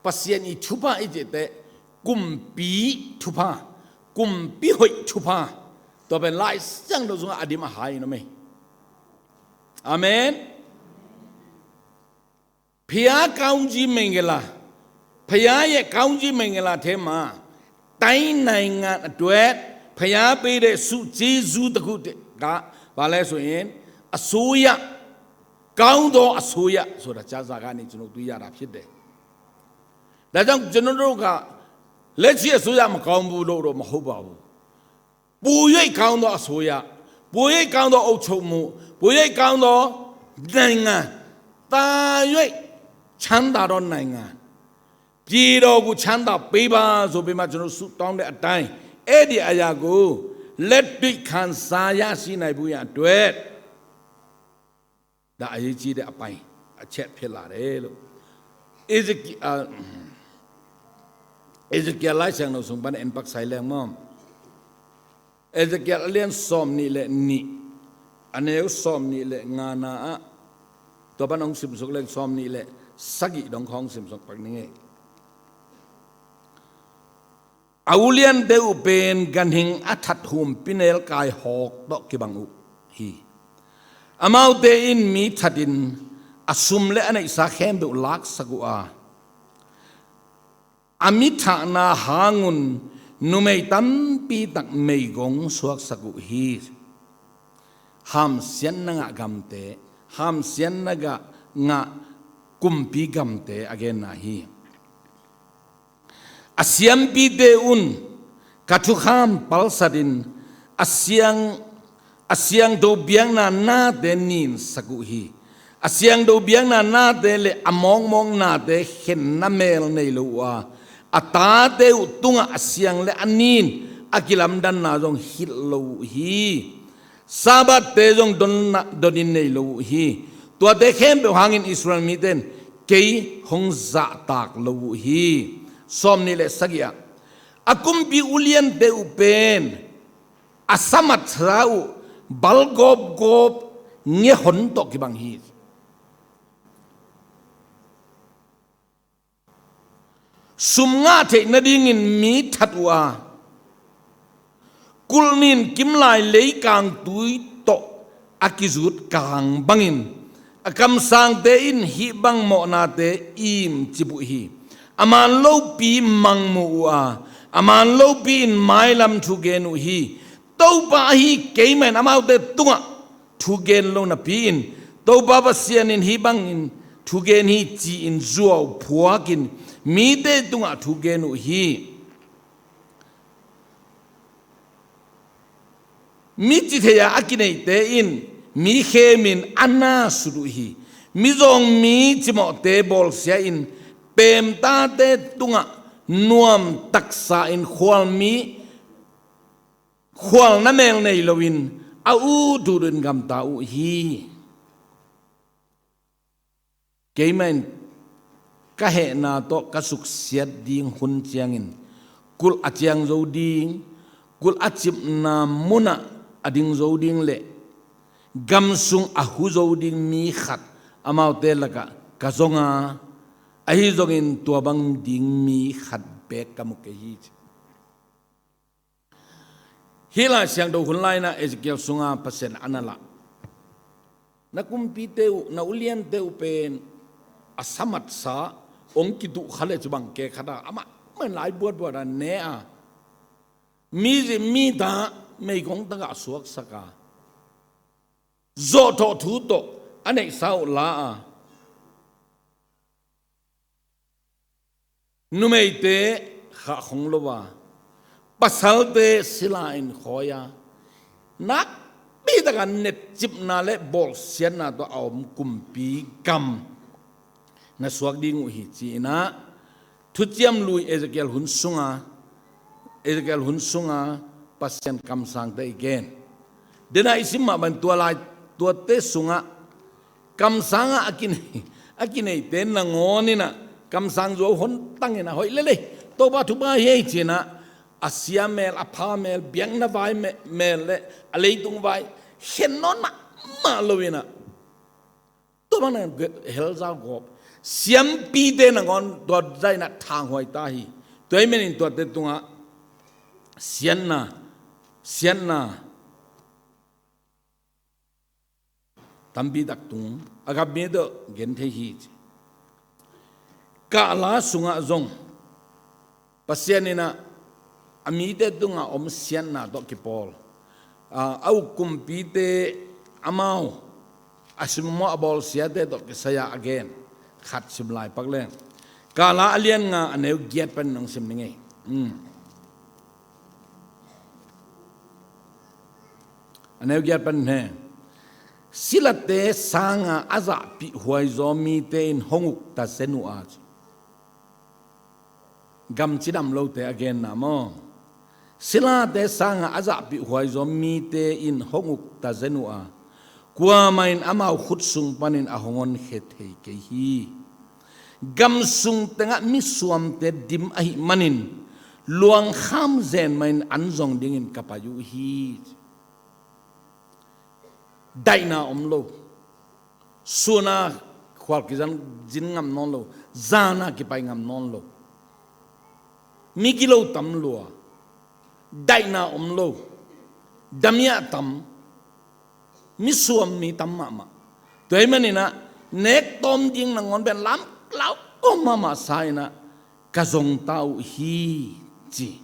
Pasian i thupha i cih teh kumpi thupha, kumpi hoih thupha, tua pen Lai Siangtho sungah a dim a hai in om ei. Amen. ဘုရားကောင်းကြီးမင်္ဂလာ၊ ဘုရားရဲ့ကောင်းကြီးမင်္ဂလာထဲမှာ၊ တိုင်းနိုင်ငံအတွက်ဘုရားပေးတဲ့ဆုကျေးဇူးတစ်ခုက၊ ဘာလဲဆိုရင်၊ အစိုးရ၊ ကောင်းသောအစိုးရဆိုတာ ကျမ်းစာကနေ ကျွန်တော်တို့ တွေ့ရတာဖြစ်တယ်။ ဒါကြောင့် ကျွန်တော်တို့က လက်ရှိအစိုးရ မကောင်းဘူးလို့တော့ မဟုတ်ပါဘူး။ ပို၍ကောင်းသောအစိုးရ၊ ပို၍ကောင်းသောအုပ်ချုပ်မှု၊ ပို၍ကောင်းသောနိုင်ငံ၊ သာ၍ချမ်းသာသောနိုင်ငံ၊ ပြည်တော်ကိုချမ်းသာပေးပါဆိုပြီးမှ ကျွန်တော်ဆုတောင်းတဲ့အတိုင်း၊ အဲ့ဒီအရာကိုလက်တွေ့ခံစားရရှိနိုင်ဖို့ရန်အတွက်၊ ဒါအရေးကြီးတဲ့အပိုင်း၊ အချက်ဖြစ်လာတယ်လို့။ ဧဇေကီ၊ အာ၊ ဧဇေကီယဲလ် လိုက်စံတော်ဆုံး ဘယ်နဲ့ အင်ပတ်ဆိုင်လဲမ။ ဧဇေကီယဲလ် အလင်း စောင့်နေလေ၊ နေ၊ အနည်းဆုံး စောင့်နေလေ၊ ငါနာ၊ တော်ဘန်းအောင် စံဆုံးလဲ၊ စောင့်နေလေ၊ စကီး တော့ ခေါင်း စံဆုံး ပတ်နေငယ်။ အဝူလျံတဲအူပင် ကနဟင် အထတ် ဟုမ် ပီနဲလ် ကၢႆ ဟောက် တော့ ကီဘင် အူ ဟီ။ အမဝ်တဲအင်း မီထတ်အင်း အဆုမ် လဲ အနၢႆႉ စၢ် ခဲမ် ဒိၣ် လၢၵ်ႈ စၢ် ကွႃႈ အမီထတ် နႃႈ ဟႃငုၼ် Numei tampi tak meigong suaksak uh hi. Hamsiatna ngah gamte, hamsiatna ngah, ngah kumpi gamte a genna hi. A siampite un ka thukham palsatin a siang, a siangtho biakna nate ninsak uh hi. A siangtho biakna nate le a mawkmawk nate khenna mel nei lo uh a, a tate uh tungah a siang le a nin a kilamdanna zong hilh lo uh hi. Sabbath-te zong donna, donin nei lo uh hi. Tuate khempeuh hangin Israel mite in kei hong zahtak lo uh hi. Sawmnih le sagih ah, a kumpi uliante uh pen a samatsa uh bal gawpgawp ngehon tawh kibang hi. Sum ngah theih nadingin mi that uh a, kulh nin kimlai leikang tui tawh a kizut kang bangin a kamsangte in hih bang mawhnate imcip uh hi. A man lopi mangmuh uh a, a man lopi in mailam thugen uh hi. Topa ahi keimah in amaute tungah thugen lo napi-in, Topa Pasian in hih bangin thugen hi ci-in zuau phuakin mite tungah thugen uh hi. Mi cithei-a a kineihte in mi khemin a na sut uh hi. Mizawng mi cimawhte bawlsia-in peemtate tungah nuam taksa-in khualmi khualna mel nei loin a ut utin gamta uh hi. Keimah in ka hehna tawh ka suksiat ding hun ciangin kulh a ciang zo ding, kulh a cipna munah a ding zo ding le gam sung a hu zo ding mi khat amaute lakah ka zong a, ahi zongin tua bang ding mi khat beek ka mu kei hi. Hih Lai Siangtho hun lai-in ah Ezekiel sunga Pasian a na lah, na kumpite uh, na uliante uh pen a samatsa hong kituh kha le cibang ke khat a amah man lai buatbuat a ne a, mi zin mi ta meigong tagah suaksak a, zawhthawh thu tawh a neihsa uh la a, numeite khah khong lo a, pasalte sila in khawi a, nakpi taka netcipna le bawlsiatna tawh a om kumpi gam na suak ding uh hi ci-in ah Thuciam Lui Ezekiel hun sunga, Ezekiel hun sunga Pasian kamsangte i gen. Dena i sim mah bang tua lai, tuate sungah kamsanga a kinei, a kineite nangawn in ah kamsang zuau hon tang in ah hoih lel ei, Topa thupha hi ei ci-in ah a sia mel, a pha mel, biakna vai me-, mel le a leitung vai khen nawn mahmah lo in ah, tua bang na hel zau gawp, siampite nangawn tua zah in ah thanghuai ta hi. Tua ahih manin tuate tungah siatna, siatna tampi tak tung a, gam mi tawh gen thei hi ci. Kahla sungah zong Pasian in ah a mite tungah om siatna tawh kipawl, a, a uk kumpite amau a simmawh a bawlsiate tawh kisai-a a gen khat sim lai pak leng. Kahla a lian nga a neu giat panin hong sim ning ei. Um. A neu giat pan he. Silate sanga a zahpih huaizaw mite in hong uk tazen uh a ci. Gam cidam lote a genna maw? Silate sanga a zahpih huaizaw mite in hong uk tazen uh a, kuamah in amau khut sung panin a hong honkhia thei kei hi. Gam sung tengah misuamte dim ahih manin luangkham zen mahin an zong dingin ka pai uh hi. Daihna om lo. Suna khual kizan zin ngam nawn lo. Zana kipai ngam nawn lo. Mi gilo tam lua. Daihna om lo. Damiah tam. Misuam mi tam mahmah. Tua ahih manin ah nek tawm ding nangawn pen lamlau kawm mahmah sa in ah ka zong ta uh hi ci.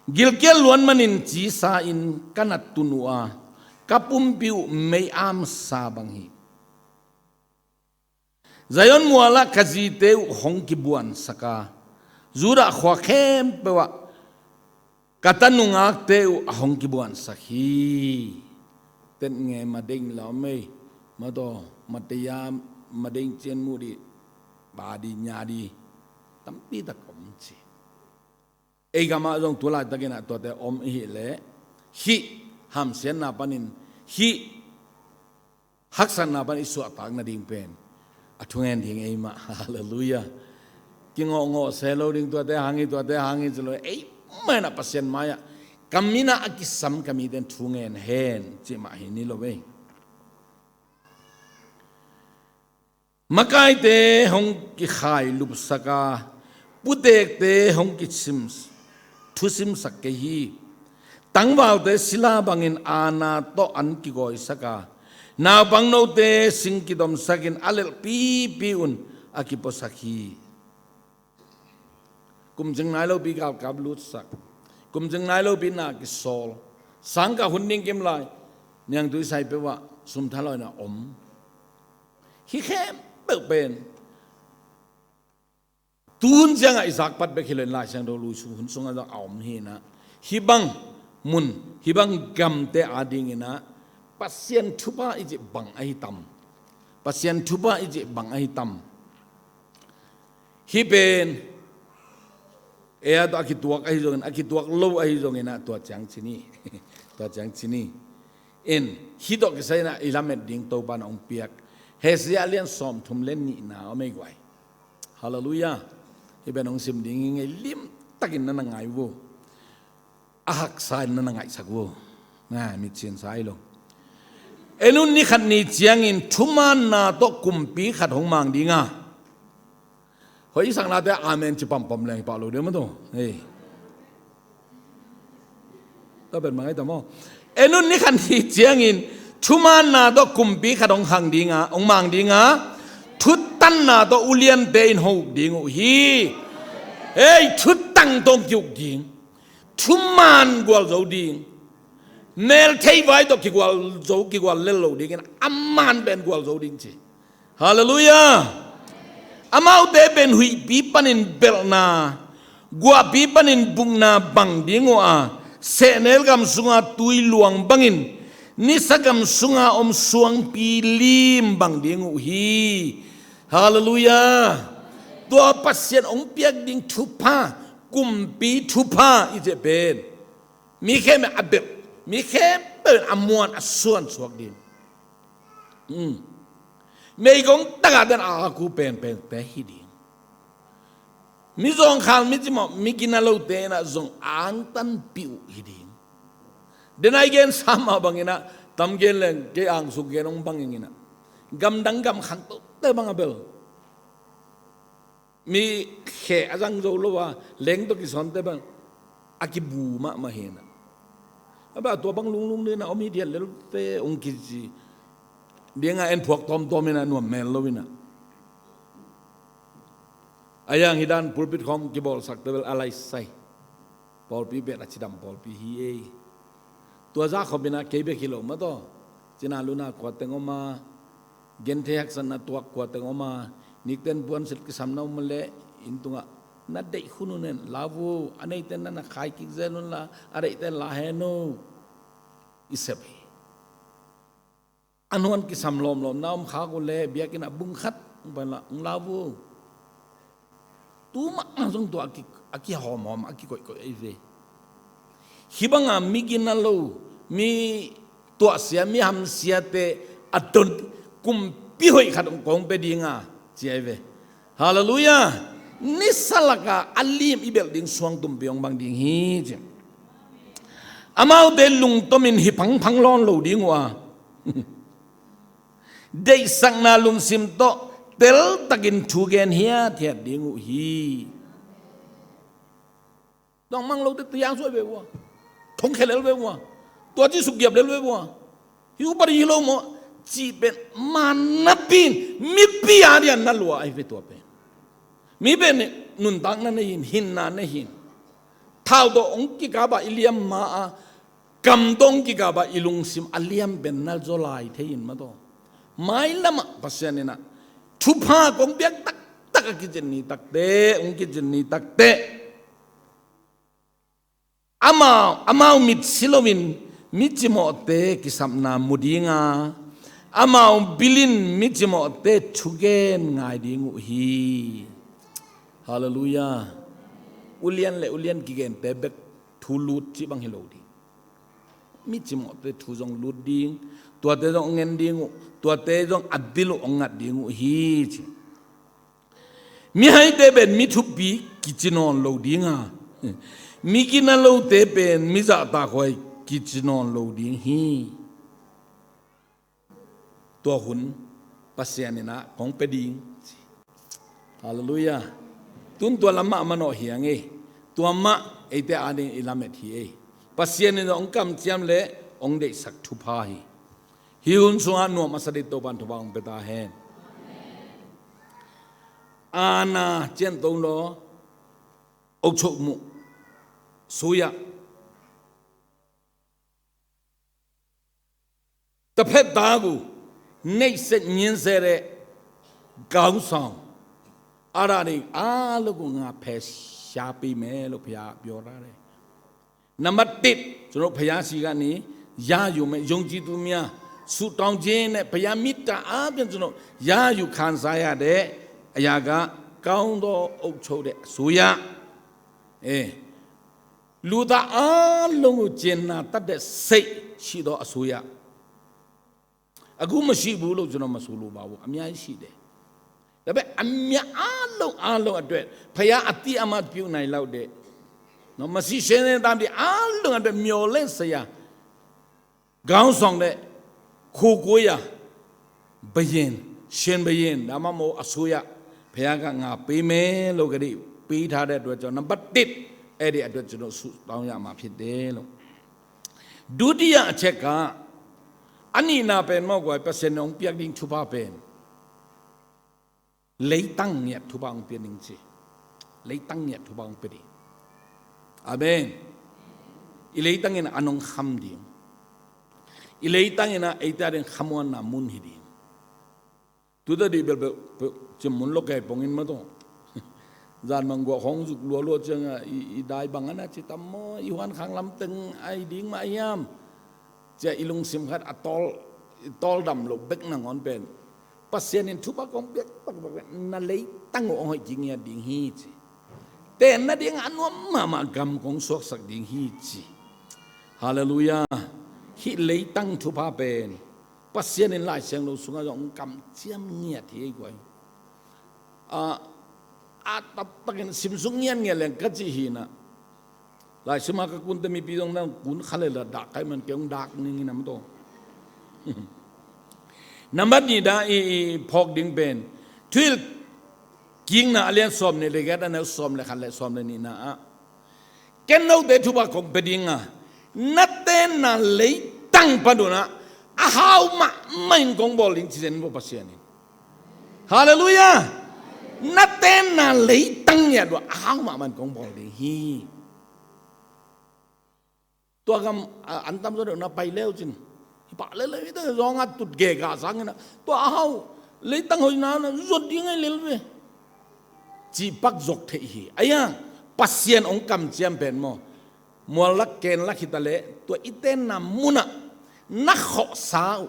Gilkial luan manin cisa-in ka na tun uh a, ka pumpi uh mei-am sa bang hi. Zion mualah ka zite uh hong kibuansak a, Judah khua khempeuh ah ka tanungakte uh a hong kibuansak hi. Tennge madeng lau mei, mataw, mataya, madeng cian mu di, ba di, nya di, tampi tak om ci. Ei gamah zong tu laitakin ah tuate om i hih leh, hih hamsiatna panin, hih haksatna pan i suahtak nading pen a thungen ding ei mah. Halleluiah. Kingawhngawh se lo ding, tuate hang hi, tuate hang hi ci lo, ei mah in ah Pasian mai-ah ka min ah a kisam ka mite in thungen hen cih mah hi ni lo ei. Makaite hong kikhailupsak a, putekte hong kisim, thusimsak kei hi. Tangvalte sila bangin aana tawh an kigawisak a, naupangnote sing kidomsakin a lelhpipi un a kipuasak hi. Kumcing nai lopi galkap lutsak, kumcing nai lopi na kisawl, sangkah hun ding kim lai, niangtui sai peuh ah sum thalawina om. Hih khempeuh pen tun ciangah i zakpat bek hi lo in, Lai Siangtho lui sung hun sungah zong a om hi in ah, hih bang mun, hih bang gamte adingin ah Pasian thupha i cih bang ahi tam? Pasian thupha i cih bang ahi tam? Hih pen ei a tawh a kituak ahi zongin, a kituak lo ahi zongin ah tua ciang ci ni. Tua ciang ci ni. In, hih tawh kisai in ah i lamet ding Topa in hong piak Hosea lian sawmthum le nihna om ei guai. Halleluiah. Hih pen hong sim ding hi ing ei, limtakin na na ngai uh. A haksa in na na ngaihsak uh. Na mitsin sa hi lo. En un, ni khat ni ciangin thumaanna tawh kumpi khat hong mang ding a. Hoih i saknate amen ci pampam leng hi pah lo ding maw tawh. Hei. Tua pen mang ei ta maw. En un, ni khat ni ciangin thumaanna tawh kumpi khat hong khang ding a, hong mang ding a, thutanna tawh uliante in hong uk ding uh hi. Hei, thutang tawh hong ki-uk ding. Thumaan gualzo ding. Meltheih vai tawh kigualzo, kigual lel lo dingin a maan pen gualzo ding ci. Halleluiah. Amaute pen huihpi panin belhna, guahpi panin bukna bang ding uh a, sehnel gam sunga tui luang bangin, nisa gam sunga om suangpi lim bang ding uh hi. Halleluiah. Tua Pasian hong piak ding thupha, kumpi thupha i cih pen, mi khempeuh a belh, mi khempeuh in a muan a suan suak ding. Hmm. Meigong tagahte in a aku penpente hi ding. Mi zawngkhal, mi cimawh, mi ginalote in ah zong angtanpih uh hi ding. Denai gen sa mah bangin ah, tam gen leng kei angsuk gen hong bang ing in ah, gamdang gam khangtote bang a bel, mi khe a zang zo lo a, leng tawh kisawnte bang a kibu mahmah hi in ah. A bel tua bang lunglung ding in ah om hi diat lel ve hong kici ding a, en phuak tawmtawm in ah nuam mel lo in ah. A yang hi dan pulpit khawng kibawlsakte bel a laisai. Pawlpi pen a cidam pawlpi hi ei. Tua zah khop in ah kei bek hi lo maw tawh. Cina luna kua teng om a, genthei haksatna tuak kua teng om a, nikten puansilh kisam na om leh inn tungah na deih hun un en, lau uh, a neite na na khai kik zen un la, a deihte la hen uh. I sep hi. A nuan kisam lawmlawm na om khak uh leh biakinn ah bung khat hong pai la, hong lau uh. Tu mahmah zong tua a ki, a kihawmhawm, a kikoihkoih ahi ve. Hih banga mi ginalo, mi tuahsia, mi hamsiate a don, kumpi hoih khat hong kong pia ding a, ci ahi ve. Halleluiah. Nisa laka a lim i belh ding suang tumpi hong bang ding hi ci. Amaute lungtomin hi phangphang lawn lo ding uh a, deihsakna lungsim tawh teltakin thu gen hiathiat ding uh hi. Dong mang lote tiang suai ve uh a, thongkhia lel ve uh a, tua ci sukgiap lel ve uh a, hi upat hi lo maw, cih pen man napi in mipi a dian na lua ahi ve tua pen. Mi pen nuntakna nei hin, hinna nei hin. Thau tawh hong kikap a i liam ma a, kam tawh hong kikap a i lungsim a liam pen na zaw lai thei in mataw. Mailam ah Pasian in ah thupha kong piak taktak a kicin ni takteh, hong kicin ni takteh, amau, amau mit si loin mi cimawhte kisapna mu ding a, amau bil in mi cimawhte thugen ngai ding uh hi. Halleluiah. Ulian le ulian kigente bek thu lut cih bang hi lo ding. Mi cimawhte thu zong lut ding, tuate zong hong en ding uh, tuate zong a bil uh hong ngat ding uh hi ci. Mihaite pen mi thupi kici nawn lo ding a, mi gina lote pen mi zahtakhuai kici nawn lo ding hi. Tua hun Pasian in ah kong pia ding. Halleluiah. Tun tua lam mah manawh hi a ngei. Tua mah eite ading i lamet hi ei. Pasian in hong kamciam le hong deihsak thupha hi. Hih hun sungah nuam a sa ding Topan thupha hong pia ta hen. Aana cianto law, okchok muh suya. တစ်ဖက်သားကို နှိပ်စက်ညှဉ်းဆဲတဲ့ ခေါင်းဆောင် အဲ့ဒါတွေ အားလုံးကို ငါ ဖယ်ရှားပေးမယ်လို့ ဘုရား ပြောထားတယ်။ နံပါတ်တစ် ကျွန်တော် ဘုရားဆီကနေ ရယူမယ်။ ယုံကြည်သူများ ဆုတောင်းခြင်းနဲ့ ဘုရား မေတ္တာအားဖြင့် ကျွန်တော် ရယူခံစားရတဲ့ အရာက ကောင်းသော အုပ်ချုပ်တဲ့ အစိုးရ။ အဲ၊ လူသားအားလုံးကို ကျင်နာတတ်တဲ့စိတ်ရှိသော အစိုးရ။ အခု မရှိဘူးလို့ ကျွန်တော် မဆိုလိုပါဘူး။ အများကြီးရှိတယ်။ ဒါပေမဲ့ အများအားလုံး အားလုံးအတွက် ဘုရား အသိအမှတ်ပြုနိုင်လောက်တဲ့၊ နော်၊ မရှိရှင်းတဲ့ တမ်းဒီ အားလုံးအတွက် မျှော်လင့်စရာ ခေါင်းဆောင်တဲ့ ကိုယ်ကိုယ်ရာ ဘုရင်၊ ရှင်ဘုရင်၊ ဒါမှမဟုတ် အစိုးရ၊ ဘုရားက ငါပေးမယ်လို့ ကတိပေးထားတဲ့အတွက်ကြောင့် နံပါတ်တစ် အဲ့ဒီအတွက် ကျွန်တော် ဆုတောင်းရမှာ ဖြစ်တယ်လို့။ ဒုတိယအချက်က အနံ့အနာ်ပဲမဟုတ်ကွယ် ပစံးနှုန်းပြတ်ခြင်း ထူပါပဲ။ လေးတန်းမြတ် ထူပါအောင် ပြတ်ခြင်းချေ။ လေးတန်းမြတ် ထူပါအောင် ပြတ်ခြင်း။ အာမင်။ အီလေးတန်းငယ်နာ အနုံခမ်းဒီ။ အီလေးတန်းငယ်နာ အိတ်တရင် ခမ်းဝါနာ မုန်ဟီဒီ။ တူတဒီဘဲဘဲ ကျမုန်လောက်ကဲ ပုံရင်းမတော်။ ဇာတ်မန်ကွာ ခေါင်းစုက လွယ်လွယ်ချင်း အီ အီဒိုင်ဘင် အနာ ချစ်တမော အီဝမ် ခမ်းလမ်းတင် အီဒိုင်မအီယမ်။ ကျအီ လူင်စင်ခတ် အတော အီတောလ်ဒမ်လို့ ဘက်နငွန်ပန်။ ပစံးနှုန်း ထူပါအောင် ပြတ်ခြင်း နလေးတန်းကို အောင်ဟိုက်ခြင်း ရဒိင်ဟီချေ။ တဲနဒိင် အနွမ်းမမ ကမ်ကောင်း ဆွတ်ဆက်ခြင်း ဟီချေ။ ဟာလေလုယာ။ ဟီလေးတန်း ထူပါပဲ။ ပစံးနှုန်း လိုက်စံးလို့ ဆုငါကြောင့် ကမ်ချမ်း မြတ် ဟီကွယ်။ အာ၊ အာ၊ တတ်တကင် စင်စုံ ညံ့ညံ့လဲင် ကချီဟီနာ။ လိုက်စမက ကွန်တမီ ပီး ဒိုင် နကွန် ခါလဲလ ဒၣ် ကဲမန် ကဲ ဒၣ် နင်း နမ် တို။ နံပါတ်နှစ် ဒါ အီ အီ ဖောက်ဒိင်ပန်။ ထွိလ် ကင်းနာ အလျံ စောမ် န့ၣ် လေကဲ တၢ် နဲ စောမ် လဲ ခါလဲ စောမ် လဲ နံၣ် နာ အာ။ ကဲ နုတ် တဲ ထူပါ ကောင်း ပဒိင် ငါ နတဲ နလေးတန်း ပဒိုနာ အဟောင်းမမ ကောင်း ဘော်လင်း ချီစဲန် ဘော် ပစံးနှုန်း။ ဟာလေလုယာ။ နတဲ နလေးတန်း ရဒို အဟောင်းမမ ကောင်း ဘော်လင်း ဟီ။ ตัวกำ อ่า อันต่ำสุด นะ ไปแล้วจิน ไปแล้วเลย แต่ร้องอ่ะ ตุดเกะกะสังนะ ตัวเฮาเลยตั้งหอยนานนะ สุดยังไงเลยเว้ย จีปักจกเทฮี อะยัง ปะเซียนองค์กำเจียมเป็นหมอ มัวลักเกณฑ์ลักหิตาเละ ตัวอีเต้นนำมุนอะ นักขอสาว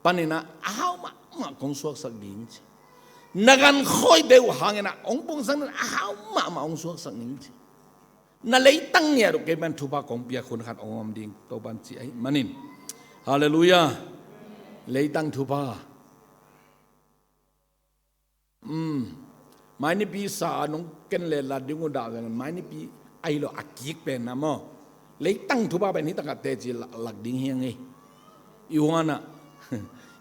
ปะนี่นะ อะเฮามะ มะ กงสวกสักดิง นักกันคอยเดวหางนะ องค์ปงสังนั้น อะเฮามะ มะ กงสวกสักดิง Na leitang ngiat uh kei ban thupha kong pia khun khat ong om ding Topan ci ahi manin. Halleluiah. Leitang thupha. Um. Mainipi sa a nong ken le la ding uh dah veng mainipi ahi lo a kik pen na maw. Leitang thupha pen hi takah teci lak ding hi a ngei. I huanah,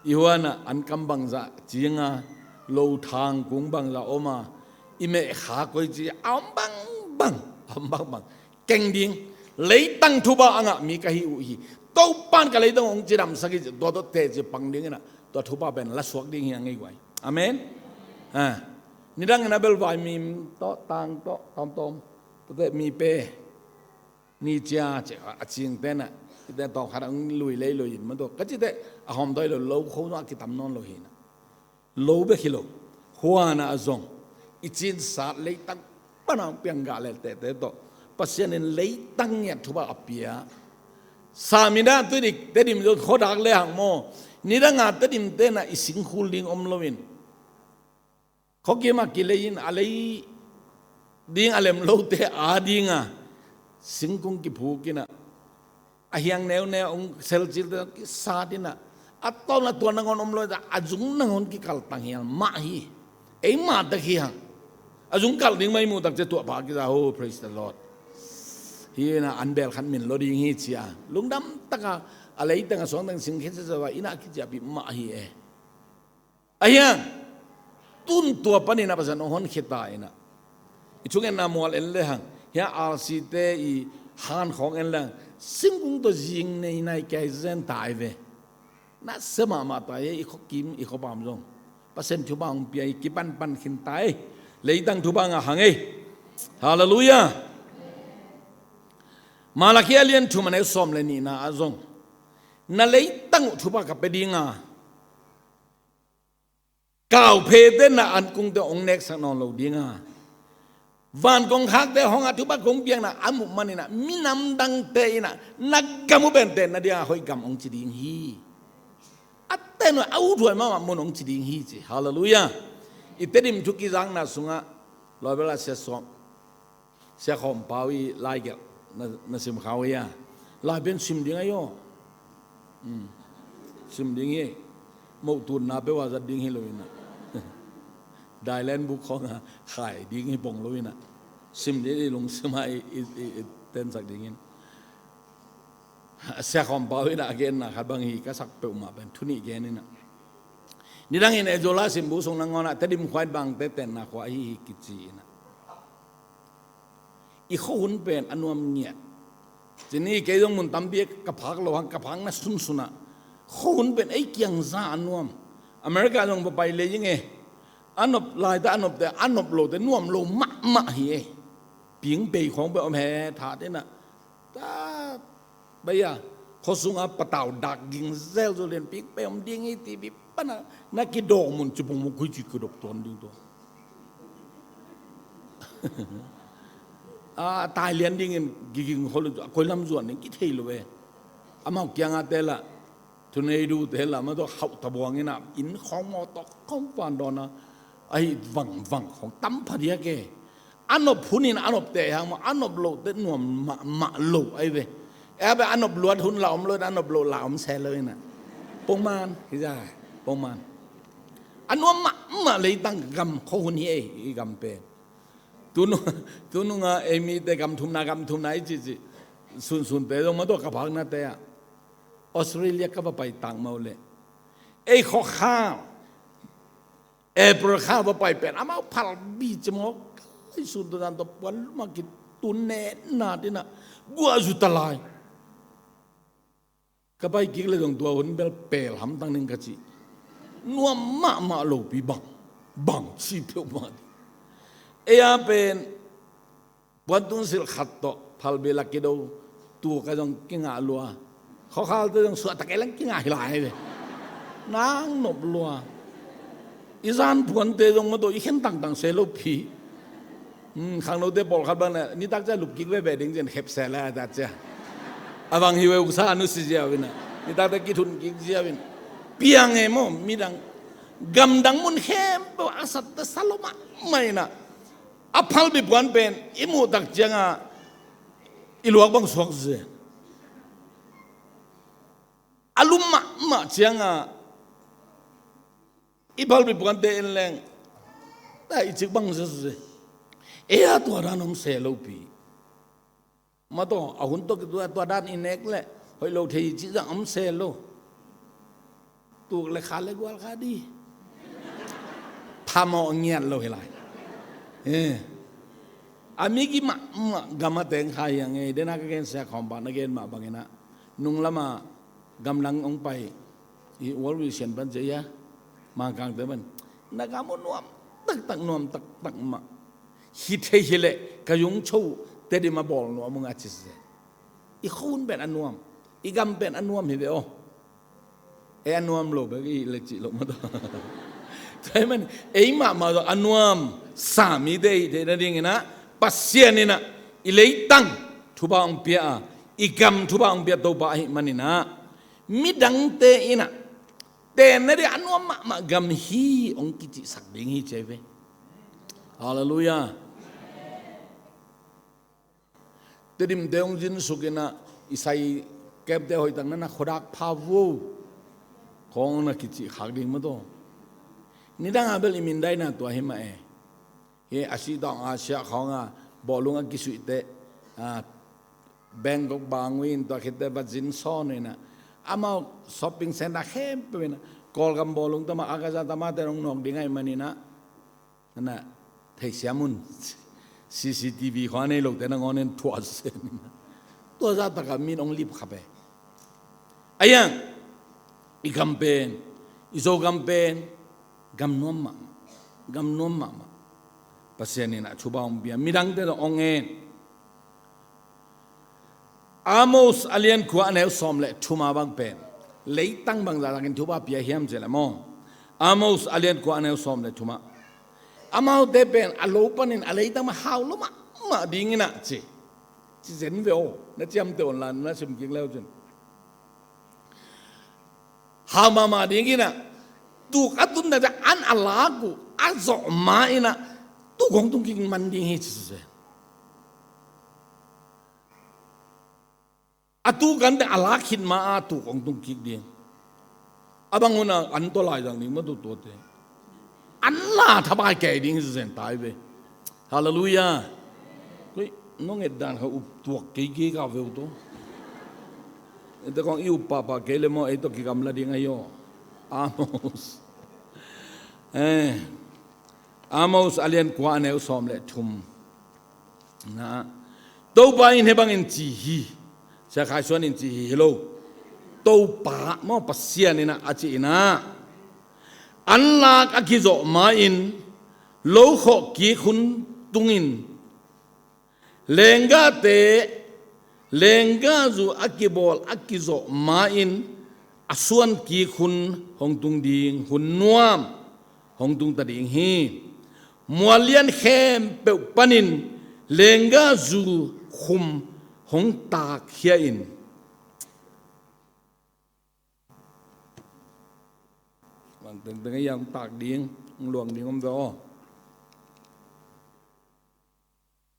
i huanah an kam bangzah cinga, lo thang kung bangzah om a, i meh kha koi ci a om bangbang, a om bangbang. Keng ding, leitang thupha a ngah mi ka hi uh hi. Topan ka leitang hong cidamsak hi ci, tua tawh teci pang ding inah, tua thupha pen la suak ding hi a ngei guai. Amen. Ha. Nidang inah belvai mim tawh, tang tawh, tawmtawm. Tua teh mi pe. Ni cia ci a cingte na, ite tawm khat a hong lui lei lo in ma tua ka cite, a hawm dawi lo, lo kho zong a kitam nawn lo hi na. Lo bek hi lo, huan ah zong i cinsat leitang pan a hong piang gah le tehte tawh Pasian in leitang ngiat thupha a pia. Samidah tu dik Tedim zong khuadak le hang maw, nidang a Tedim te na i singkhul ding om lo in, khuakim a kilei in a lei ding a lem lote a ding a singkung kiphuk in a, a hiang neuneu hong selcil te kisat in a, a tawn a tua nangawn om lo in a, a zung nangawn kikaltang hial mah hi. Ei mah tak hi hang. A zung kalh ding mah i muh tak cia tuah pha kisa ho, praise the Lord. Hi in a, an bel khat min lo ding hi cia lungdam tak a, a leitang a suangtang singkhin sasa in a kiciapih mah hi e. Ahi hang, tun tua panin a Pasian hong honkhia ta in a, i thungetna mual en le hang, hia R C te i han khawng en le hang, singkung tawh zing nei nai kia i zen ta i ve. Na sia mahmah ta i, i khuakim, i khuapam zong Pasian thupha hong pia i kipanpan khin ta i, leitang thupha ngah hang ei. Halleluiah. Malakhi a lian thum a neu sawm le nihna ah zong, na leitang uh thupha ka pia ding a, kauphete na ankungte hong neksak nawn lo ding a, van kongkhakte hong a thupha kong piakna a muh manin a, minam dangte in a, na gam uh pen tenna ding a hoih gam hong ci ding hi. A ten uh a uthuai mahmah mun hong ci ding hi ci. Halleluiah. I Tedim thu kizakna sungah, lawibel a sia sawm Sia Khawm Pau i laigelh na, na sim kha uh hia? Lai pen sim ding ahi aw. Um. Sim ding hi. Moh tunna peuh a zat ding hi lo in a. Dailen buk khawng a khai ding hi bong lo in a. Sim ding i lungsim a i, i, i, i tensak ding in. Sia Khawm Pau in a genna khat bang hi ka sak peuhmah pen thu nih gen in a. Nidang in Ezola simbu sung nangawn ah Tedim khua in bangte tenna khua ahi hi kici in a. I khuahun pen a nuam ngiat. Cini kei zong mun tampi ka phak lo hang, ka phakna sunsun ah khuahun pen ei kiang za a nuam. America zong va pai lei ing e. A nop laite, a nopte, a nop lote nuam lo mahmah hi e. Pingpei khawng peuh om he that in a. Ta bai a, khuasung a patau dak ging zel zo lian pingpei om ding hi ti bi pan a, na kidawk mun cipung mukhui ci kidawk tuan ding tua. A, tai lian dingin giging khol a, koi lam zuan ding kithei lo e. Amau kiang a te lah, Thuneidu te lah, ma tawh khauh tabuang in a, inn khawng maw tawh khawng van dawn a, ahi vangvang khawng tam phadiak e. A nop hun in a nop te hang maw, a nop loh te nuam mahmah lo ahi ve. E a be a nop luat hun la om lo in a, a nop loh la om se lo in a. Pongman, hi za, pongman. A nuam mahmah leitang gam khuahun hi ei, i gam pen. Tunung, tunung a ei mite gam thumna, gam thumna i cihcih. Sunsunte zong ma tawh ka phaknate ah Australia ka va pai tak mah uh leh, ei khuakha April kha va pai pen amau phalbi ci maw, ka lai sun tua dan tawh puan lum a kitun ne na ding a, guah zu ta lai. Ka pai kik le zong tua hun bel pel hamtang ning ka ci. Nuam mahmah lopi bang, bang ci peuhmah. Ei a pen puantung silh khat tawh phalbi la kido, tu ka zong kingah lua. Khuakhalte zong suahtak ei lang kingah hi lai ve. Nang nop lua. I zan puante zong ma tawh i khen tangtang se lopi. Hmm, khangnote pawlkhat bang na, nitak cia lupkik veve ding cin khep se la ta cia. A bang hi ve uksa a nusia ziau in a. Nitak te kithun kik ziau in. Piang e maw, midang. Gamdang mun khempeuh a satte sa lo mahmah in a. A phalbi puan pen i muh tak ciang a i luak bang suak ze. A lum mahmah ciang a i phalbi puante en leng, ta i cik bang zeze. Ei a tua dan om se lopi. Ma tawh a hun tawh kitua tua dan i nek leh hoih lo thei cih zang om se lo. Tuk le kha le gual kha di. Phamawh ngiat lo hi lai. Eh. A mi ki mahmah gam a teng kha hi a ngei. Dena ka gen sia khawm bang na gen mah bangin a, nung lama gamdang hong pai i World Vision pan cia ia, Mangkangte pan, na gam uh nuam taktak, nuam taktak mah. Hi thei hi leh ka yung cho Tedim a bawl nuam ung a ci se. I khua hun pen a nuam, i gam pen a nuam hi ve aw. Ei a nuam lo bek i lek cih lo mah tawh. Tua ahih man ei mahmah tawh a nuam sa mite i hih theihna dinginah Pasian inah i leitang thupha hong pia a, i gam thupha hong pia Topa ahih maninah midangte inah tenna ding a nuam mahmah gam hi hong kicihsak ding hi ci hi ve. Halleluiah. Tedim te hong zinsuk inah i sai kepte hoihtak na na khuadak pha vo khawng na kicih khak ding mah tawh. Nidang a bel i mindaina tua hi mah e. Hi a sitawng a sia khawng a bawlung a kisuihte, a, Bangkok bang uh in tua khitte va zin sawn uh inah amau shopping center khempeuh inah Kawlgam bawlung tama Agaza tamate hong nawk ding ahih maninah na theihsiam un. C C T V khua nei lote nangawn in thuah sen. Tua zah takah min hong lip khap e. Ahi hang i gam pen, i Zogam pen gam nuam mahmah, gam nuam mahmah. Pasian inah thupha hong pia, midangte tawh hong en. Amos a lian kua a neu sawm le thum a bang pen leitang bangzah takin thupha pia hiam ci leh maw? Amos a lian kua a neu sawm le thum ah amaute pen a lo panin a leitang mah hau lo mahmah dinginah ci, ci zen ve aw, na ciamteh unla na sim kik le uh cin. Hau mahmah dinginah tuk a tun tak ciang an a lak uh a zawh ma inah tuk hong tung kik man ding hi ci zen. A tuk an teng a lak khit ma a tuk hong tung kik ding. A bang hun a an tawh laizang ding mah tuh tuate. An la thapai kei ding hi zen tai ve. Halleluiah. Koi nong et dan kha up tuak kei kei ka veu tawh. Ente kong i up pahpah kei le maw ei tawh kigamla ding ahi aw. Amos. Eh. Amos a lian kua a neu sawm le thum. Na, Topa in hih bangin ci hi. Sia Khai Suan in ci hi hi lo. Topa maw Pasian inah a ci inah an lak a kizawh ma-in lo khawh kik hun tungin lenggahte, lenggahzu a kibawl a kizawh ma-in a suan kik hun hong tung ding, hun nuam hong tung ta ding hi. Mual lian khempeuh panin lenggahzu khum hong takkhia in. Bang tengteng a hong tak ding, hong luang ding om ve aw.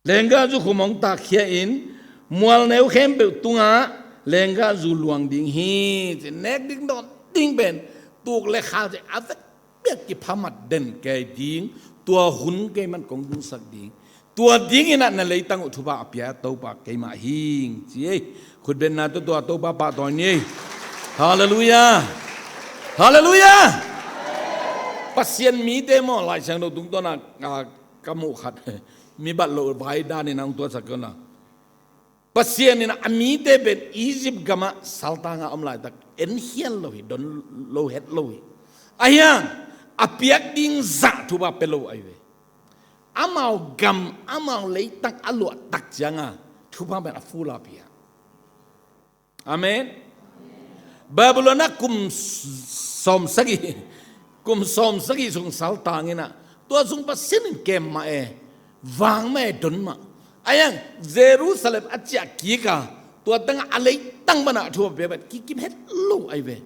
Lenggahzu khum hong takkhia in, mual neu khempeuh tungah lenggahzu luang ding hi. Ci nek ding dawn ding pen tuk le khal ci a vekpiak kiphamat den kei ding, tua hun kei man kong tungsak ding. Tua dinginah na leitang uh thupha a pia Topa keimah hing ci ei. Khutbenna tua tua Topa pahtawi ni ei. Halleluiah. Halleluiah. Pasian mite maw Lai Siangtho tungtawnah, a, ka muh khat mi bat loh vai danin a hong tuatsak kei un la. Pasian in a mite pen Egypt gamah saltanga om laitak en hial lo hi, don lo het lo hi. Ahi hang a piak ding zah thupha pia lo ahi ve. Amau gam, amau leitang a luahtak cianga thupha pen a fula pia. Amen. Babylon ah kum sawm sagih, kum sawm sagih sung saltang inah tua sung Pasian in kem mah e, vang mah e, don mah. Ahi hang Jerusalem a ciah kik a, tua tengah a leitang banah a thupha pia pen kikim het lo ahi ve.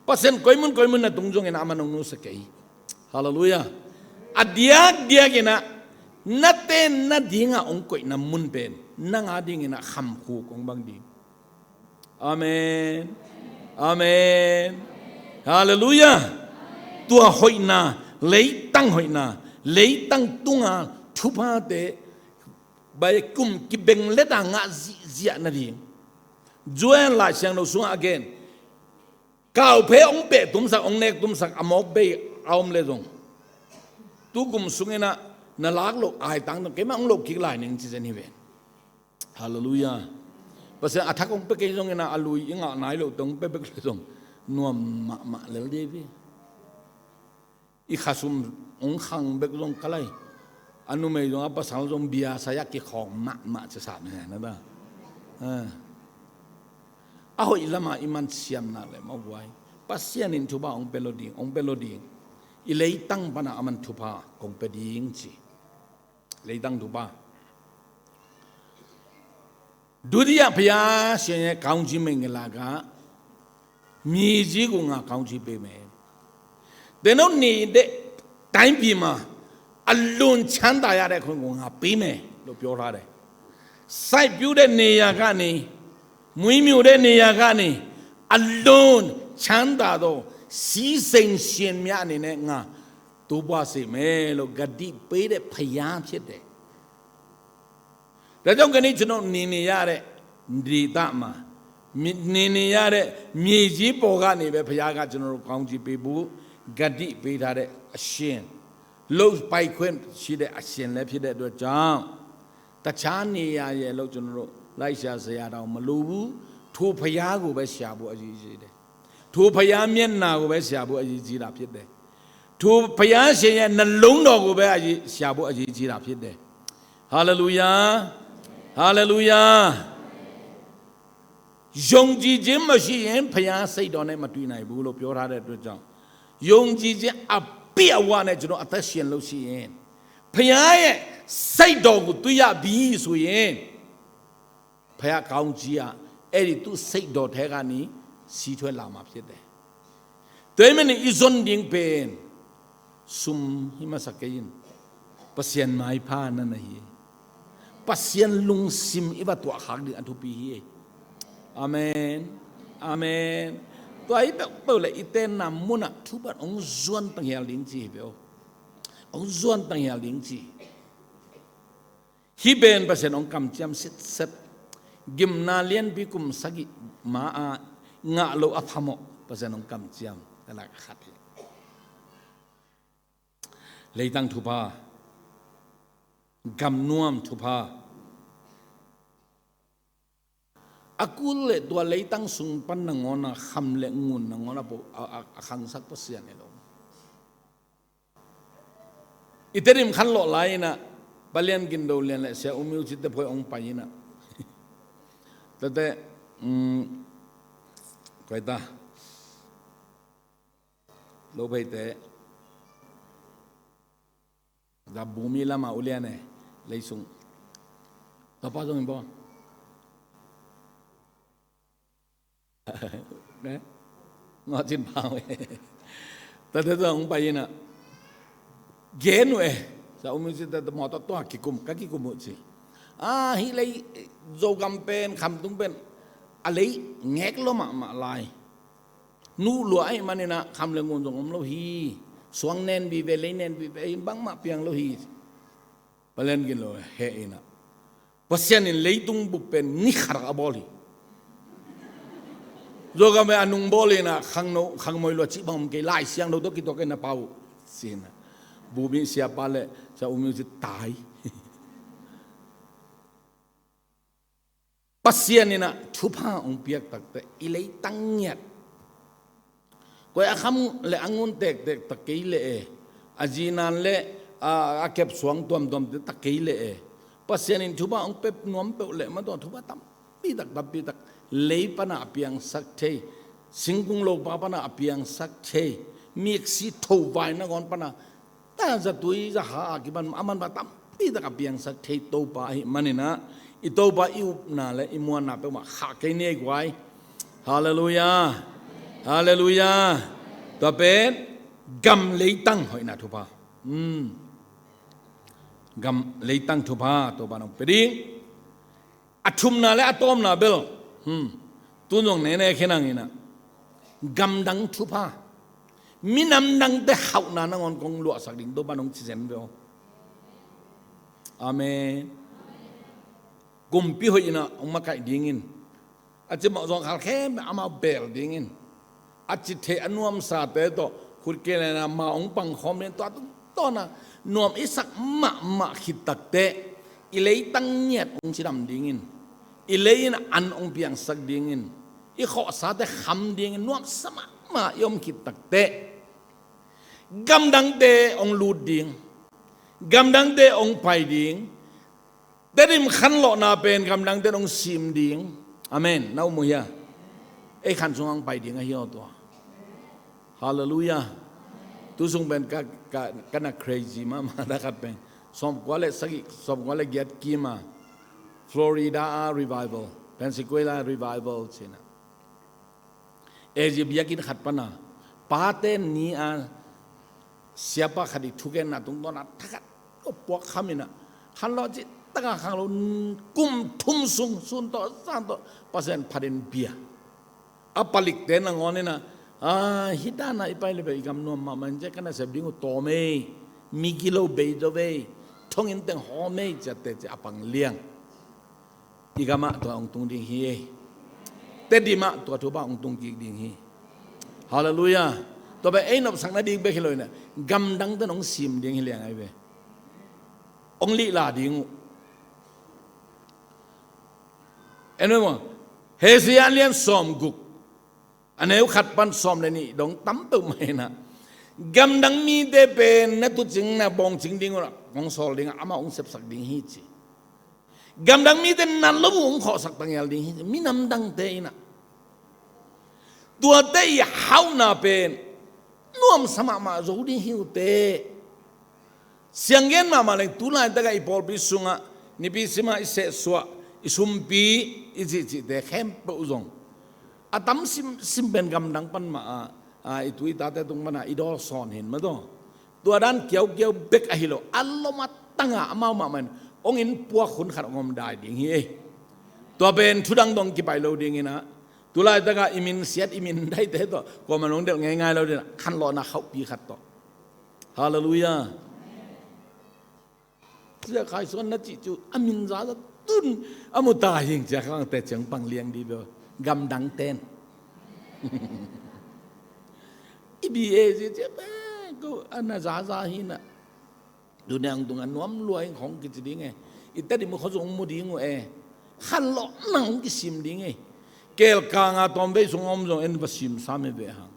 Pasian koimun koimun na tung zongin a man hong nusia kei. Halleluiah. A diakdiak inah na ten nadinga hong koihna mun pen nang a dinginah khamkhuk hong bang ding. Amen. Amen. Halleluiah. Tua hoihna, leitang hoihna, leitang tunga thuphate bai kum kibeng leta ngah zihziah nading. Joel Lai Siangtho sungah a gen, kauphe hong peh tumsak, hong nek tumsak a mawk bei a om le zong, tukum sunginah na lak loh aitang dong keimah hong loh kik lai ning ci zen hi ve. Halleluiah. Pasian a thak hong pia kei zongin a lui i ngah nai loh teng hong pia bek le zong nuam mahmah lel dei ve. I khasum hong khang bek zong ka lai. A numei zong a pasal zong bia sai a kikhawng mahmah ci sam hi na ta. Ah. A hoih lamah i man siam nak leh mawh guai. Pasian in thupha hong pia lo ding, hong pia lo ding. I leitang panah a man thupha kong pia ding ci. Leitang thupha. ဒုတိယဘုရားရှင်ရဲ့ကောင်းချီးမင်္ဂလာကမြေကြီးကိုငါကောင်းချီးပေးမယ်။ သင်တို့နေတဲ့တိုင်းပြည်မှာအလွန်ချမ်းသာရတဲ့အခွင့်ကိုငါပေးမယ်လို့ပြောထားတယ်။ စိုက်ပျိုးတဲ့နေရာကနေ၊ မွေးမြူတဲ့နေရာကနေ၊ အလွန်ချမ်းသာသောစီးစိမ်ရှင်များအနေနဲ့ငါတိုးပွားစေမယ်လို့ဂတိပေးတဲ့ဘုရားဖြစ်တယ်။ ဒါကြောင့်ကနေ့ကျွန်တော်နေနေရတဲ့ဒေသမှာ၊ မြေ၊ နေနေရတဲ့မြေကြီးပေါ်ကနေပဲဘုရားကကျွန်တော်တို့ကောင်းချီးပေးဖို့ဂတိပေးထားတဲ့အရှင်၊ လုပ်ပိုင်ခွင့်ရှိတဲ့အရှင်လည်းဖြစ်တဲ့အတွက်ကြောင့်၊ တခြားနေရာရဲ့လို့ကျွန်တော်တို့လိုက်ရှာစရာတောင်မလိုဘူး။ ထိုဘုရားကိုပဲရှာဖို့အရေးကြီးတယ်။ ထိုဘုရားမျက်နှာကိုပဲရှာဖို့အရေးကြီးတာဖြစ်တယ်။ ထိုဘုရားရှင်ရဲ့နှလုံးတော်ကိုပဲအရေး၊ ရှာဖို့အရေးကြီးတာဖြစ်တယ်။ ဟာလေလုယာ။ ဟာလေလုယာ။ ယုံကြည်ခြင်းမရှိရင်ဘုရားစိတ်တော်နဲ့မတွေ့နိုင်ဘူးလို့ပြောထားတဲ့အတွက်ကြောင့်၊ ယုံကြည်ခြင်းအပြည့်အဝနဲ့ကျွန်တော်အသက်ရှင်လို့ရှိရင်၊ ဘုရားရဲ့စိတ်တော်ကိုတွေ့ရပြီဆိုရင်၊ ဘုရားကောင်းကြီးဟာအဲ့ဒီသူ့စိတ်တော်ထဲကနေစီးထွက်လာမှာဖြစ်တယ်။ Tua ahih manin i zon ding pen sum hi masa kei in, Pasian maipha na na hi. Pasian lungsim i va tuah khak ding a thupi hi. Amen. Amen. Tua hi peuhpeuh leh i tenna munah thupha hong zuan tanghial ding ci hi peuh. Hong zuan tanghial ding ci. Hih pen Pasian hong kamciam sitset. Gimna lianpi kum sagih ma-a ngah lo a phamawh Pasian hong kamciam. Tana khat hi. Leitang thupha, gamnuam thupha. A kul leh tua leitang sung pan nangawn a kham leh ngun nangawn a po a, a, a khangsak Pasian hi lo. I Tedim khanlawh lai inah, Pa Lian Gin Do Lian leh Sia U Myo Cin te phuai hong pai inah. Tate, um, koi ta. Lo phei te. Da bumi lama ulian e, leisung. Tapa zong in bo. Ne? Ngawh cin pau e. Tate zong hong pai inah. Gen uh e. Sa umi ci tate mawtaw tua kikum, ka kikum uh ci. A, hih lei Zogam pen, Khamtung pen. A lei ngek lo mahmah lai. Nuh lua ahih maninah kham le ngun zong om lo hi. Suang nen vive, lei nen vive, bangmah piang lo hi. Pa Lian Gin Do heh inah. Pasian in leitung bup pen ni khat a bawl hi. Zogam pen a nung bawl inah khangno, khangmoi lua cih bang om kei, Lai Siangtho tawh kituak inah pau. Ci inah. Bumi siapa le, Sia U Myo Cin tai. Pasian inah thupha hong piak takte i leitang ngiat. Koi a kham le a ngun tektek ta kei leh e. A zinan le a, a kep suang tuamtuam te ta kei leh e. Pasian in thupha hong pep nuam peuh leh ma tua thupha tampi tak, tampi tak. Lei pana a piangsak thei. Singkung lopa pana a piangsak thei. Miksi tho vai nangawn pana ta zatui zaha a kipan a man va tampi tak a piangsak thei Topa ahih maninah i Topa i upna le i muanna peuhmah khah kei ni ei guai. Halleluiah. Halleluiah. Tua pen gam leitang hoihna thupha. Hmm. Gam leitang thupha Topa nong pia ding. A thumna le a tawmna bel. Hmm. Tun zong nene khenang inah. Gamdang thupha. Minam dangte hauhna nangawn kong luahsak ding Topa nong ci zen ve aw. Amen. Kumpi hoih inah hong makaih dingin. A cimawh zong khal khem amau bel dingin. A cithei a nuamsate tawh khut kei lena ma hong pangkhawm len tua tungtawna nuam i sak mahmah khit takteh i leitang ngiat hong cidam dingin, i lei in an hong piangsak dingin, i khawhsate kham dingin nuamsa mahmah i om khit takteh gamdangte hong lut ding, gamdangte hong pai ding, Tedim khanlawhna pen gamdangte hong sim ding. Amen. Na um uh hia? Ei khan sungah hong pai ding ahi aw tua. Halleluiah. Tu sung pen ka, ka, ka na crazy mahmah ta khat pen. Sawmkua le sagih, sawmkua le giat kim a Florida a revival, Pensacola revival cihna. Asia biakinn khat pana pate ni a siapa khat i thugenna tungtawn a thakhat puak khamin a, khanlawh cih taka khanglo kum thum sung sun tawh zan tawh Pasian phatin bia a palikte nangawn in a, a, hih dana i pai le bel i gam nuam mahmah in, cia ka nasep ding uh tawm ei, mi gilo bei zo vei, thonginn teng hawm ei, ciatte cia a pang liang. I gamah tua hong tung ding hi. Tedim ah tua thupha hong tung kik ding hi. Halleluiah. Tua pen ei nopsakna ding bek hi lo in a, gamdangte in hong sim ding hi liang ahi ve. Hong lihla ding uh. En ve maw? Hosea lian sawmguk, a neu khat pan sawm le nih dong tam peuhmah in a, gamdang mite pen na tuucing na bawngcing ding uh a, hong sawl ding a, amah hong sepsak ding hi ci. Gamdang mite na lo uh hong khawhsak tangel ding hi ci, minam dangte in a. Tuate i hauhna pen nuamsa mahmah zo ding hi uh teh. Sianggen mahmah leng tu laitakah i pawlpi sungah nipi simah i sehsuah, i sumpi, i cihcihte khempeuh zong a tam simsim pen gamdang pan mah a, a, i tu i tate tung pan a i dawl sawn hin mah tawh. Tua dan kiaukiau bek ahi lo, a lom a tangah amau mahmah in hong innpuak hun khat hong om dai ding hi ei. Tua pen thudang dong kipai lo ding in a, tu laitakah i min siat i min daite tawh kuamah in hong delh ngeingai lo ding in a, khanlawhna khauhpi khat tawh. Halleluiah. Cia Khai Suan na cih cu a min zaza tun a mu ta hing cia khangte ciang pang liang dih bia gamdang ten. I bi e cia cia pe ko a na zaza hi na. Dunia ang tung a nuam lua in khong kici ding e. I ta di mu kho zong mu ding uh e. Khanlawh nang kisim ding e. Kelkanga tawm vei sung om zong en va sim sam e ve hang.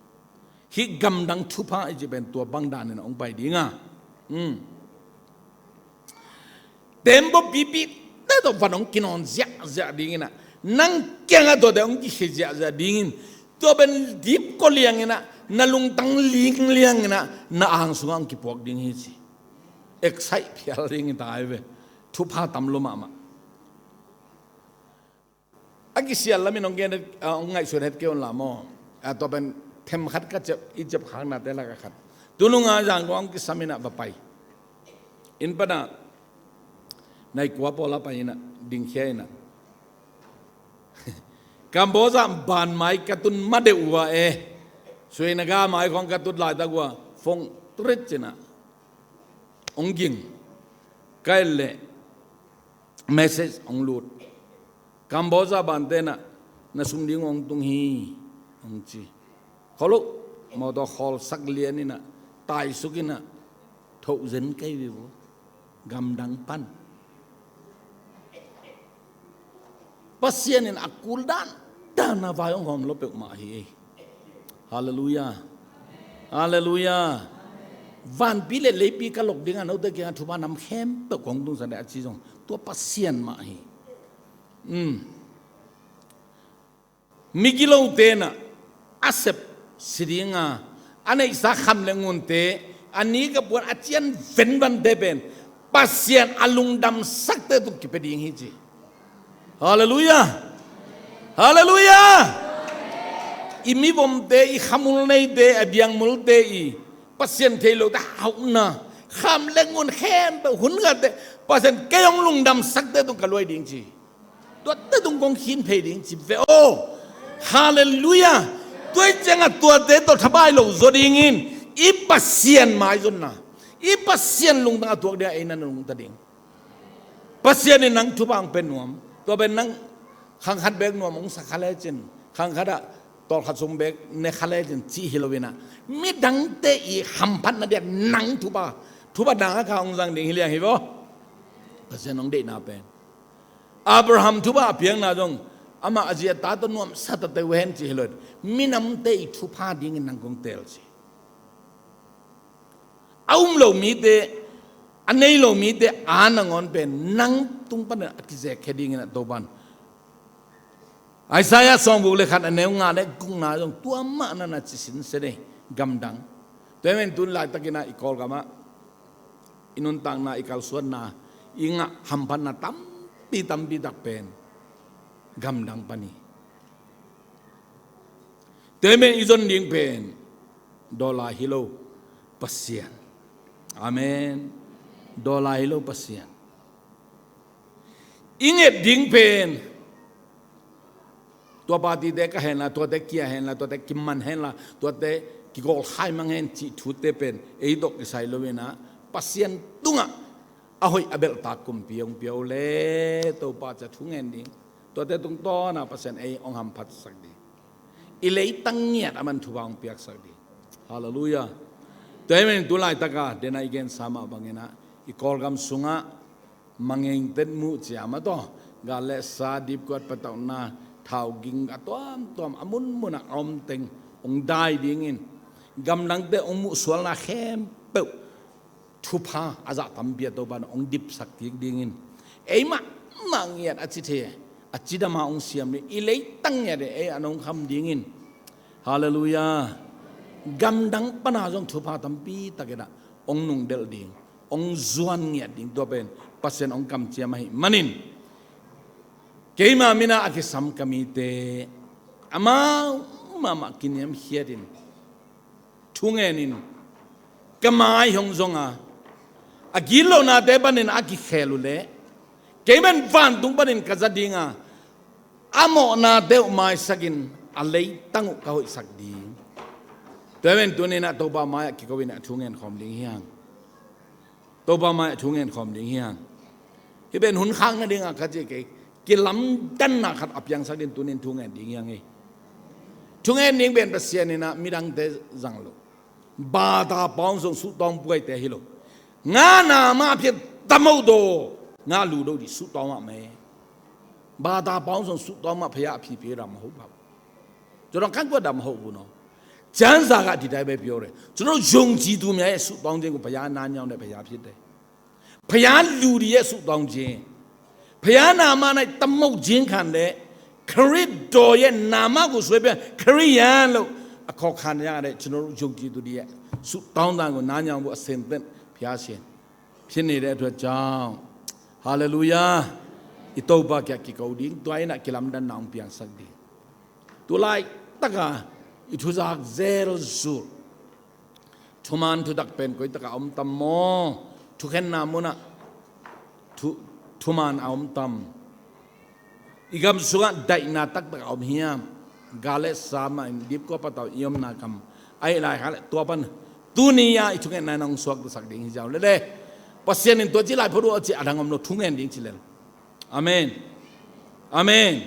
Hih gamdang thupha i cih pen tua bang danin a hong pai ding a. Tembaw pipi te tawh van hong kinawn ziahziah dingin a, nang kiangah tuate hong kikhia ziahziah dingin, tua pen dipkua liangin a, na lungtang ling liangin a, na ang sungah hong kipuak ding hi ci. Excite phial dingin ta hi ve. Thupha tam lo mahmah. A kisial lamin hong gen, ah, hong ngaihsun het kei un la maw? Ah, tua pen themkhat ka cep, i cep khaknate lakah khat. Tununga zangkua hong kisam in a va pai. Inn panah nai kua pawl a pai in a dingkhia in a. Kamboja ban mai ka tun ma deuh uh a e. Suinaga mai khawng ka tut laitak uh a fong trit cin a. Hong ging. Ka et leh message hong lut. Kamboja bante in a na sum ding hong tung hi hong ci. Khawl uh, mawtaw khawlsak lian in a, taisuk in a, thoh zen kei ve uh. Gamdang pan. Pasian in a kul dan dan a vai hong hawm lo peuhmah hi ei. Halleluiah. Halleluiah. Vanpi le leipi ka lok dingah note kiangah thupha nam khempeuh kong tungsan deh a ci zong tua Pasian mah hi. Migilote in a sep si dinga a neihsa kham le ngunte, a nik a puan a cian venvante pen Pasian a lungdamsakte tung kipia ding hi ci. Halleluiah. Halleluiah. I mivomte, i khamul neite, a biangmulte, i Pasian thei lote hauhna, kham le ngun khempeuh hun khatte Pasian kei hong lungdamsakte tung ka luai ding ci. Tuate tung kong khin phei ding ci ve aw. Halleluiah. Tua i ciangah tuate tawh thabai lo zaw dingin i Pasian maizonna, i Pasian lungtang a tuak dingah ei na lungta ding. Pasian in nang thupha hong pia nuam. Tua pen nang khangkhat bek nuam hong sa kha lecin, khangkhat ah tawlkhat sung bek ne kha lecin cih hi lo in a, midangte i hamphatna dingah nang thupha, thupha dang a kha hong zang ding hi liang hi vaw. Pasian hong deihna pen Abraham thupha a piakna zong amah a zi a ta tawh nuamsa ta teuhen ci hi lo in, minamte i thupha dingin nang kong teel ci. A um lo mite, a nei lo mite a nangawn pen nang tung panin a kizekkhia dingin a Topan Isaiah sawmguk le khat a neu nga le gukna zong tua mah na na ci sinsen ei, gamdang. Tua hi men tun laitakin ah i Kawlgam ah i nuntakna, i kalsuanna, i ngah hamphatna tampi tampi tak pen gamdang pan hi. Tua hi men i zon ding pen dawla hi lo Pasian. Amen. Dawla hi lo Pasian. I nget ding pen tua party-te ka hen la, tuate kia hen la, tuate kiman hen la, tuate kigawlkhai mang hen cih thute pen ei tawh kisai lo in ah, Pasian tungah a hoih a belhtak kumpi hong pia uh leh Topa ciang thu ngen ding. Tuate tungtawn ah Pasian ei hong hamphatsak ding. I leitang ngiat a man thupha hong piaksak ding. Halleluiah. Tua hi men tu laitaka dena i gensa mah bangin ah i Kawlgam sungah mangengtet muh ciam a tawh, gal le sa, dipkuat patauhna, thau ging a tuamtuam a munmun ah a om teng hong dai dingin, gamdangte hong muhsualna khempeuh thupha a zah tampi a Topa in hong dipsak kik dingin, ei mahmah ngiat a ci thei, a cidam a hong siam ding, i leitang ngiat ei a nong kham dingin. Halleluiah. Gamdang pana zong thupha tampi takin ah hong nungdelh ding, hong zuan ngiat ding, tua pen Pasian hong kamciam ahih manin, keima min ah a kisam ka mite amau mahmah kiniamkhiatin thu ngenin ka mai hong zong a, a gitlohnate panin a kikhel uh leh kei pen vantung panin ka za ding a, a mawhnate uh maisakin a leitang uh ka hoihsak ding. Tua hi men tuni-in ah Topa mai-ah kiko in ah thu ngen khawm ding hi hang. Topa mai-ah thu ngen khawm ding hi hang. Hih pen hun khak nading a ka ci kei, kilamdanna khat a piangsak ding tuni-in thu ngen ding hi hang ei. Thu ngen ding pen Pasian in ah midangte zang lo. Bata paung zong suhtawng puaite hi lo. Nga na mah phiat tam ho daw, nga lu do dih suhtawng mah mei. Bata paung zong suhtawng mah phaya a phipi dam ho pha. Cudang kan kua dam ho bu no. Cianza ka didai bai pio re. Cudang zong ci tu mia e suhtawng jeng ku phaya nan yawng de phaya phiat de. Phaya lu di e suhtawng jeng. Phaya na mah nai tam ho jeng khan de. Kharit do ye na mah ku suai pia kharit yan lo. A khawk khan yang de cudang zong ci tu di e. Suhtawng dang ku nan yawng bu a sem ten phaya sien. Phiat ni de tua ciang. Halleluiah. I Topa kiang kiko ding, tua in ah kilamdanna hong piangsak ding. Tu laitaka i thuzak zelzul thuman thutak pen koitakah a om tam maw? Thukhenna munah thu, thuman a om tam. I gam sungah daihna taktak a om hiam? Gal le sa mah in dipkua patau i omna kam. Ahi lai kha le tua pan tuni-a i thungetna in hong suaktasak ding hi ziau lele. Pasian in tua ci lai phot uh a ci a dang om lo, thungen ding ci lel. Amen. Amen.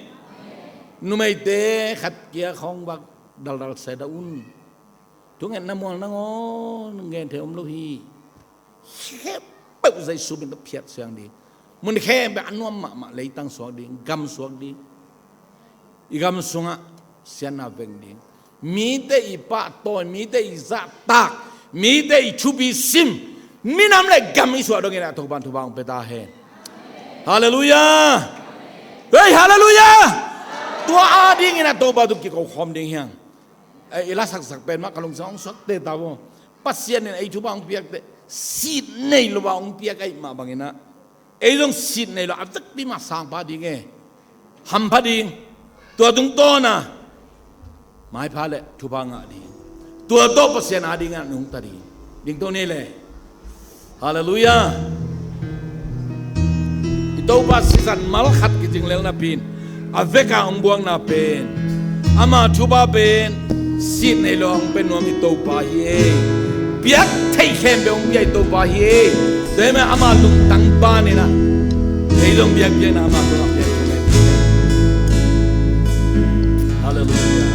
Numeite khat kia khawng vak daldal se dah un. Thungetna mual nangawn ngen thei om lo hi. Khempeuh Jesu min tawh phiat siang ding. Mun khempeuh a nuam mahmah leitang suak ding, gam suak ding. I gam sungah siatna veng ding. Mite i pahtawi, mite i zahtak, mite i thupi sim, minam le gam i suah dongin a Topan thupha hong pia ta hen. Halleluiah. Hei, halleluiah. Tua adingin a Topa tu kiko khawm ding hiang. Eh, i la saksak pen mah ka lungsim hong suakte ta maw. Pasian in ei thupha hong piakte sit nei lo a hong piak ahih mah bangin ah, ei zong sit nei lo a vekpi mah sangpha ding e. Hampha ding. Tua tungtawn a maipha le thupha ngah ding. Tua tawh Pasian adingin ah nungta ding. Ding to ni le. Halleluiah. I Topa sisan mal khat kicing lel napi in a veka hong buakna pen, ama thupha pen sit nei lo hong pia nuam i Topa hi e. Piak theih khempeuh hong pia i Topa hi e. Tua hi mah ama lungtang panin ah ei zong biakpiakna ama tungah piak. Halleluiah.